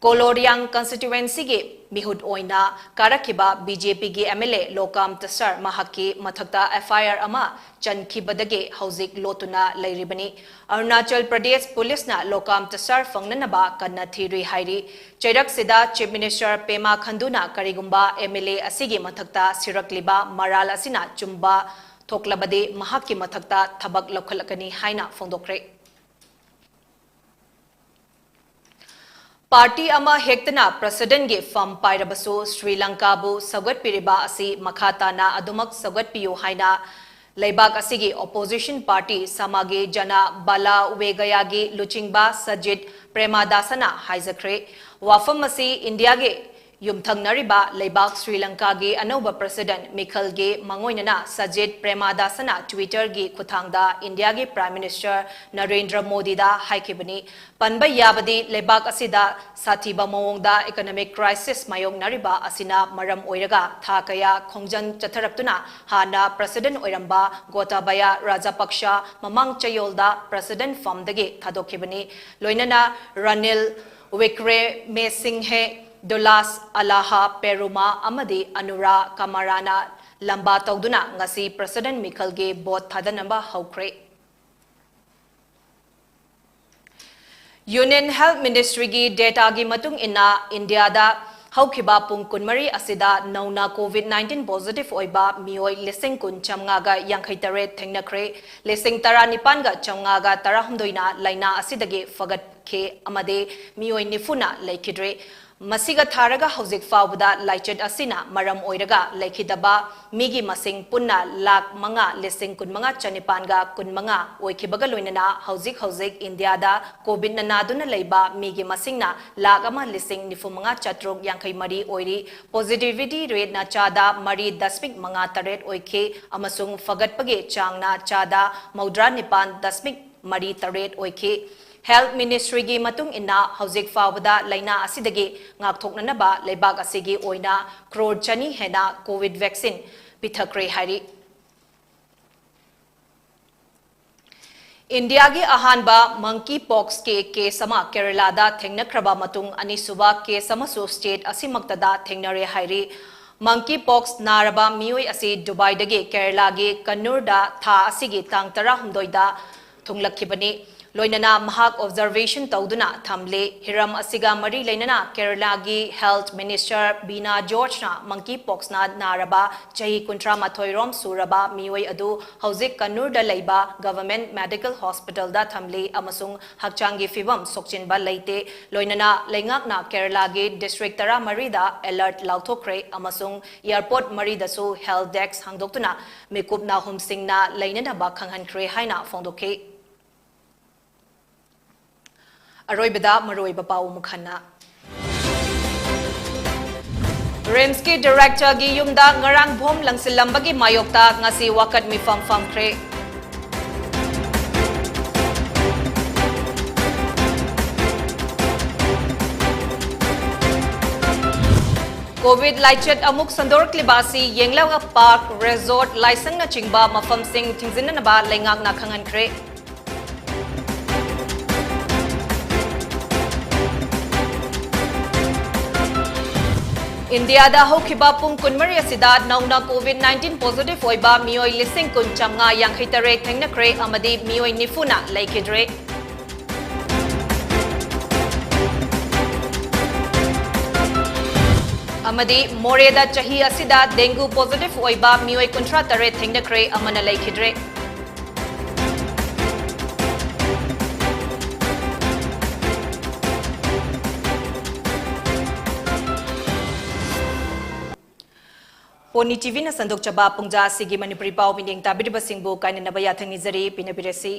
ꯀꯣꯂꯣꯔꯤꯌꯥꯡ ꯀꯟꯁꯇꯤꯇ꯭ꯋꯦꯟꯁꯤꯒꯤ ꯃꯤꯍꯨꯠ ꯑꯣꯏꯅ ꯀꯥꯔꯛꯈꯤꯕ ꯕꯤ ꯖꯦ ꯄꯤꯒꯤ ꯑꯦꯝ ꯑꯦꯜ ꯑꯦ ꯂꯣꯀꯥꯝ ꯇꯁꯔ ꯃꯍꯥꯛꯀꯤ ꯃꯊꯛꯇ ꯑꯦꯐ ꯑꯥꯏ ꯑꯥꯔ ꯑꯃ ꯆꯟꯈꯤꯕꯗꯒꯤ ꯍꯧꯖꯤꯛ ꯂꯣꯠꯇꯨꯅ ꯂꯩꯔꯤꯕꯅꯤ꯫ ꯑꯔꯨꯅꯥꯆꯜ ꯄ꯭ꯔꯗꯦꯁ ꯄꯨꯂꯤꯁꯅ ꯂꯣꯀꯥꯝ ꯇꯁꯔ ꯐꯪꯅꯅꯕ ꯀꯟꯅ ꯊꯤꯔꯤ ꯍꯥꯏꯔꯤ꯫ ꯆꯩꯔꯛꯁꯤꯗ ꯆꯤꯐ ꯃꯤꯅꯤꯁꯇꯔ ꯄꯦꯃꯥ ꯈꯟꯗꯨꯅ ꯀꯔꯤꯒꯨꯝꯕ ꯑꯦꯝ ꯑꯦꯜ ꯑꯦ ꯑꯁꯤꯒꯤ ꯃꯊꯛꯇ ꯁꯤꯔꯛꯂꯤꯕ ꯃꯔꯥꯜ ꯑꯁꯤꯅ ꯆꯨꯝꯕ ꯊꯣꯛꯂꯕꯗꯤ ꯃꯍꯥꯛꯀꯤ ꯃꯊꯛꯇ ꯊꯕꯛ ꯂꯧꯈꯠꯂꯛꯀꯅꯤ ꯍꯥꯏꯅ ꯐꯣꯡꯗꯣꯛꯈ꯭ꯔꯦ꯫ ꯄꯥꯔꯇꯤ ꯑꯃ ꯍꯦꯛꯇꯅ ꯄ꯭ꯔꯁꯤꯗꯦꯟꯒꯤ ꯐꯝ ꯄꯥꯏꯔꯕꯁꯨ ꯁ꯭ꯔꯤ ꯂꯪꯀꯥꯕꯨ ꯁꯧꯒꯠꯄꯤꯔꯤꯕ ꯑꯁꯤ ꯃꯈꯥ ꯇꯥꯅ ꯑꯗꯨꯃꯛ ꯁꯧꯒꯠꯄꯤꯌꯨ ꯍꯥꯏꯅ ꯂꯩꯕꯥꯛ ꯑꯁꯤꯒꯤ ꯑꯣꯄꯣꯖꯤꯁꯟ ꯄꯥꯔꯇꯤ ꯁꯃꯥꯒꯤ ꯖꯅ ꯕꯂ ꯋꯦꯒꯌꯥꯒꯤ ꯂꯨꯆꯤꯡꯕ ꯁꯖꯤꯠ ꯄ꯭ꯔꯦꯃꯥꯗꯥꯁꯅ ꯍꯥꯏꯖꯈ꯭ꯔꯦ꯫ ꯋꯥꯐꯝ ꯑꯁꯤ ꯏꯟꯗꯤꯌꯥꯒꯤ ꯌꯨꯝꯊꯪꯅꯔꯤꯕ ꯂꯩꯕꯥꯛ ꯁ꯭ꯔꯤ ꯂꯪꯀꯥꯒꯤ ꯑꯅꯧꯕ ꯄ꯭ꯔꯁꯤꯗꯦꯟ ꯃꯤꯈꯜꯒꯤ ꯃꯥꯡꯑꯣꯏꯅꯅ ꯁꯖꯤꯠ ꯄ꯭ꯔꯦꯃꯥꯗꯥꯁꯅ ꯇ꯭ꯋꯤꯇꯔꯒꯤ ꯈꯨꯠꯊꯥꯡꯗ ꯏꯟꯗꯤꯌꯥꯒꯤ ꯄ꯭ꯔꯥꯏꯝ ꯃꯤꯅꯤꯁꯇꯔ ꯅꯔꯦꯟꯗ꯭ꯔ ꯃꯣꯗꯤꯗ ꯍꯥꯏꯈꯤꯕꯅꯤ꯫ ꯄꯟꯕ ꯌꯥꯕꯗꯤ ꯂꯩꯕꯥꯛ ꯑꯁꯤꯗ ꯁꯥꯊꯤꯕ ꯃꯑꯣꯡꯗ ꯏꯀꯣꯅꯣꯃꯤꯛ ꯀ꯭ꯔꯥꯏꯁꯤꯁ ꯃꯥꯌꯣꯛꯅꯔꯤꯕ ꯑꯁꯤꯅ ꯃꯔꯝ ꯑꯣꯏꯔꯒ ꯊꯥ ꯀꯌꯥ ꯈꯣꯡꯖꯪ ꯆꯠꯊꯔꯛꯇꯨꯅ ꯍꯥꯟꯅ ꯄ꯭ꯔꯁꯤꯗꯦꯟ ꯑꯣꯏꯔꯝꯕ ꯒꯣꯇꯥꯕꯌꯥ ꯔꯥꯖꯥꯄꯛꯁ ꯃꯃꯥꯡ ꯆꯌꯣꯜꯗ ꯄ꯭ꯔꯁꯤꯗꯦꯟ ꯐꯝꯗꯒꯤ ꯊꯥꯗꯣꯛꯈꯤꯕꯅꯤ꯫ ꯂꯣꯏꯅꯅ ꯔꯥꯅꯤꯜ ꯋꯤꯀ꯭ꯔꯦꯃꯦꯁꯤꯡꯍꯦ ꯗꯨꯂꯥꯁ ꯑꯂꯥꯍꯥ ꯄꯦꯔꯨꯃꯥ ꯑꯃꯗꯤ ꯑꯅꯨꯔꯥ ꯀꯃꯥꯔꯥꯅ ꯂꯝꯕꯥ ꯇꯧꯗꯨꯅ ꯉꯁꯤ ꯄ꯭ꯔꯁꯤꯗꯦꯟ ꯃꯤꯈꯜꯒꯤ ꯚꯣꯠ ꯊꯥꯗꯅꯕ ꯍꯧꯈ꯭ꯔꯦ꯫ ꯌꯨꯅꯤꯌꯟ ꯍꯦꯜꯊ ꯃꯤꯅꯤꯁꯇ꯭ꯔꯤꯒꯤ ꯗꯦꯇꯥꯒꯤ ꯃꯇꯨꯡ ꯏꯟꯅ ꯏꯟꯗꯤꯌꯥꯗ ꯍꯧꯈꯤꯕ ꯄꯨꯡ ꯀꯨꯟꯃꯔꯤ ꯑꯁꯤꯗ ꯅꯧꯅ ꯀꯣꯚꯤꯗ ꯅꯥꯏꯟꯇꯤꯟ ꯄꯣꯖꯤꯇꯤꯚ ꯑꯣꯏꯕ ꯃꯤꯑꯣꯏ ꯂꯤꯁꯤꯡ ꯀꯨꯟ ꯆꯥꯝꯃꯉꯥꯒ ꯌꯥꯡꯈꯩ ꯇꯔꯦꯠ ꯊꯦꯡꯅꯈ꯭ꯔꯦ꯫ ꯂꯤꯁꯤꯡ ꯇꯔꯥꯅꯤꯄꯥꯟꯒ ꯆꯥꯝꯃꯉꯥꯒ ꯇꯔꯥꯍꯨꯝꯗꯣꯏꯅ ꯂꯥꯏꯅꯥ ꯑꯁꯤꯗꯒꯤ ꯐꯒꯠ ꯈꯦ ꯑꯃꯗꯤ ꯃꯤꯑꯣꯏ ꯅꯤꯐꯨꯅ ꯂꯩꯈꯤꯗ꯭ꯔꯦ꯫ ꯃꯁꯤꯒ ꯊꯥꯔꯒ ꯍꯧꯖꯤꯛ ꯐꯥꯎꯕꯗ ꯂꯥꯏꯆꯠ ꯑꯁꯤꯅ ꯃꯔꯝ ꯑꯣꯏꯔꯒ ꯂꯩꯈꯤꯗꯕ ꯃꯤꯒꯤ ꯃꯁꯤꯡ ꯄꯨꯟꯅ ꯂꯥꯈ ꯃꯉꯥ ꯂꯤꯁꯤꯡ ꯀꯨꯟꯃꯉꯥ ꯆꯅꯤꯄꯥꯟꯒ ꯀꯨꯟꯃꯉꯥ ꯑꯣꯏꯈꯤꯕꯒ ꯂꯣꯏꯅꯅ ꯍꯧꯖꯤꯛ ꯍꯧꯖꯤꯛ ꯏꯟꯗꯤꯌꯥꯗ ꯀꯣꯚꯤꯗꯅ ꯅꯥꯗꯨꯅ ꯂꯩꯕ ꯃꯤꯒꯤ ꯃꯁꯤꯡꯅ ꯂꯥꯈ ꯑꯃ ꯂꯤꯁꯤꯡ ꯅꯤꯐꯨ ꯃꯉꯥ ꯆꯥꯇ꯭ꯔꯨꯛ ꯌꯥꯡꯈꯩ ꯃꯔꯤ ꯑꯣꯏꯔꯤ꯫ Positivity rateꯅ ꯆꯥꯗ ꯃꯔꯤ ꯗꯁꯃꯤꯛ ꯃꯉꯥ ꯇꯔꯦꯠ ꯑꯣꯏꯈꯤ ꯑꯃꯁꯨꯡ ꯐꯒꯠꯄꯒꯤ ꯆꯥꯡꯅ ꯆꯥꯗ ꯃꯧꯗ꯭ꯔꯥ ꯅꯤꯄꯥꯟ ꯗꯁꯃꯤꯛ ꯃꯔꯤ ꯇꯔꯦꯠ ꯑꯣꯏꯈꯤ꯫ Health Ministryꯒꯤ ꯃꯇꯨꯡ ꯏꯟꯅ ꯍꯧꯖꯤꯛ ꯐꯥꯎꯕꯗ ꯂꯥꯏꯅꯥ ꯑꯁꯤꯗꯒꯤ ꯉꯥꯛꯊꯣꯛꯅꯅꯕ ꯂꯩꯕꯥꯛ ꯑꯁꯤꯒꯤ ꯑꯣꯏꯅ ꯀ꯭ꯔꯣꯔ ꯆꯅꯤ ꯍꯦꯟꯅ ꯀꯣꯚꯤꯗ ꯚꯦꯛꯁꯤꯟ ꯄꯤꯊꯈ꯭ꯔꯦ ꯍꯥꯏꯔꯤ꯫ ꯏꯟꯗꯤꯌꯥꯒꯤ ꯑꯍꯥꯟꯕ monkey poxꯀꯤ ꯀꯦꯁ ꯑꯃ ꯀꯦꯔꯂꯥꯗ ꯊꯦꯡꯅꯈ꯭ꯔꯕ ꯃꯇꯨꯡ ꯑꯅꯤꯁꯨꯕ ꯀꯦꯁ ꯑꯃꯁꯨ ꯁ꯭ꯇꯦꯠ ꯑꯁꯤꯃꯛꯇꯗ ꯊꯦꯡꯅꯔꯦ ꯍꯥꯏꯔꯤ꯫ Monkey pox ꯅꯥꯔꯕ ꯃꯤꯑꯣꯏ ꯑꯁꯤ ꯗꯨꯕꯥꯏꯗꯒꯤ ꯀꯦꯔꯂꯥꯒꯤ ꯀꯟꯅꯨꯔꯗ ꯊꯥ ꯑꯁꯤꯒꯤ ꯇꯥꯡ ꯇꯔꯥꯍꯨꯝꯗꯣꯏꯗ ꯊꯨꯡꯂꯛꯈꯤꯕꯅꯤ꯫ ꯂꯣꯏꯅꯅ ꯃꯍꯥꯛ ꯑꯣꯕꯖꯔꯕꯦꯁꯟ ꯇꯧꯗꯨꯅ ꯊꯝꯂꯤ꯫ ꯍꯤꯔꯝ ꯑꯁꯤꯒ ꯃꯔꯤ ꯂꯩꯅꯅ ꯀꯦꯔꯂꯥꯒꯤ ꯍꯦꯜꯊ ꯃꯤꯅꯤꯁꯇꯔ ꯕꯤꯅꯥ ꯖꯣꯔꯖꯅ monkey poxꯅ ꯅꯥꯔꯕ ꯆꯍꯤ ꯀꯨꯟꯊ꯭ꯔꯥ ꯃꯥꯊꯣꯏ ꯔꯣꯝ ꯁꯨꯔꯕ ꯃꯤꯑꯣꯏ ꯑꯗꯨ ꯍꯧꯖꯤꯛ ꯀꯟꯅꯨꯔꯗ ꯂꯩꯕ ꯒꯚꯔꯟꯃꯦꯟꯠ ꯃꯦꯗꯤꯀꯦꯜ ꯍꯣꯁꯄꯤꯇꯥꯜꯗ ꯊꯝꯂꯤ ꯑꯃꯁꯨꯡ ꯍꯛꯆꯥꯡꯒꯤ ꯐꯤꯚꯝ ꯁꯣꯛꯆꯤꯟꯕ ꯂꯩꯇꯦ꯫ ꯂꯣꯏꯅꯅ ꯂꯩꯉꯥꯛꯅ ꯀꯦꯔꯂꯥꯒꯤ ꯗꯤꯁꯇ꯭ꯔꯤꯛ ꯇꯔꯥꯃꯔꯤꯗ ꯑꯦꯂꯔꯠ ꯂꯥꯎꯊꯣꯛꯈ꯭ꯔꯦ ꯑꯃꯁꯨꯡ ꯑꯦꯌꯔꯄꯣꯔꯠ ꯃꯔꯤꯗꯁꯨ ꯍꯦꯜꯊ ꯗꯦꯁ꯭ꯛ ꯍꯥꯡꯗꯣꯛꯇꯨꯅ ꯃꯤꯀꯨꯞ ꯅꯥꯍꯨꯝꯁꯤꯡꯅ ꯂꯩꯅꯅꯕ ꯈꯪꯍꯟꯈ꯭ꯔꯦ ꯍꯥꯏꯅ ꯐꯣꯡꯗꯣꯛꯈꯤ꯫ ꯑꯔꯣꯏꯕꯗ ꯃꯔꯨꯑꯣꯏꯕ ꯄꯥꯎ ꯑꯃꯨꯛ ꯍꯟꯅ꯫ ꯔꯤꯝꯁꯀꯤ ꯗꯥꯏꯔꯦꯛꯇꯔꯒꯤ ꯌꯨꯝꯗ ꯉꯔꯥꯡ ꯕꯣꯝ ꯂꯪꯁꯤꯜꯂꯝꯕꯒꯤ ꯃꯥꯌꯣꯛꯇ ꯉꯁꯤ ꯋꯥꯀꯠ ꯃꯤꯐꯝ ꯐꯝꯈ꯭ꯔꯦ꯫ ꯀꯣꯚꯤꯗ ꯂꯥꯏꯆꯠ ꯑꯃꯨꯛ ꯁꯟꯗꯣꯔꯛꯂꯤꯕ ꯑꯁꯤ ꯌꯦꯡꯂꯒ ꯄꯥꯔꯛ, ꯔꯤꯖꯣꯔꯠ, ꯂꯥꯏꯁꯪꯅꯆꯤꯡꯕ ꯃꯐꯝꯁꯤꯡ ꯊꯤꯡꯖꯤꯟꯅꯅꯕ ꯂꯩꯉꯥꯛꯅ ꯈꯪꯍꯟꯈ꯭ꯔꯦ꯫ ꯏꯟꯗꯤꯌꯥꯗ ꯍꯧꯈꯤꯕ ꯄꯨꯡ ꯀꯨꯟꯃꯔꯤ ꯑꯁꯤꯗ ꯅꯧꯅ ꯀꯣꯚꯤꯗ ꯅꯥꯏꯟꯇꯤꯟ ꯄꯣꯖꯤꯇꯤꯚ ꯑꯣꯏꯕ ꯃꯤꯑꯣꯏ ꯂꯤꯁꯤꯡ ꯀꯨꯟ ꯆꯥꯝꯃꯉꯥ ꯌꯥꯡꯈꯩ ꯇꯔꯦꯠ ꯊꯦꯡꯅꯈ꯭ꯔꯦ ꯑꯃꯗꯤ ꯃꯤꯑꯣꯏ ꯅꯤꯐꯨꯅ ꯂꯩꯈꯤꯗ꯭ꯔꯦ꯫ ꯑꯃꯗꯤ ꯃꯣꯔꯦꯗ ꯆꯍꯤ ꯑꯁꯤꯗ ꯗꯦꯡꯒꯨ ꯄꯣꯖꯤꯇꯤꯚ ꯑꯣꯏꯕ ꯃꯤꯑꯣꯏ ꯀꯨꯟꯊ꯭ꯔꯥ ꯇꯔꯦꯠ ꯊꯦꯡꯅꯈ꯭ꯔꯦ, ꯑꯃꯅ ꯂꯩꯈꯤꯗ꯭ꯔꯦ꯫ ꯄꯣꯅꯤ ꯇꯤꯚꯤꯅ ꯁꯟꯗꯣꯛꯆꯕ ꯄꯨꯡꯖꯥ ꯑꯁꯤꯒꯤ ꯃꯅꯤꯄꯨꯔꯤ ꯄꯥꯎ ꯃꯤꯠꯌꯦꯡ ꯇꯥꯕꯤꯔꯤꯕꯁꯤꯡꯕꯨ ꯀꯥꯏꯅꯅꯕ ꯌꯥꯊꯪ ꯅꯤꯖꯔꯤ꯫ ꯄꯤꯅꯕꯤꯔꯁꯤ꯫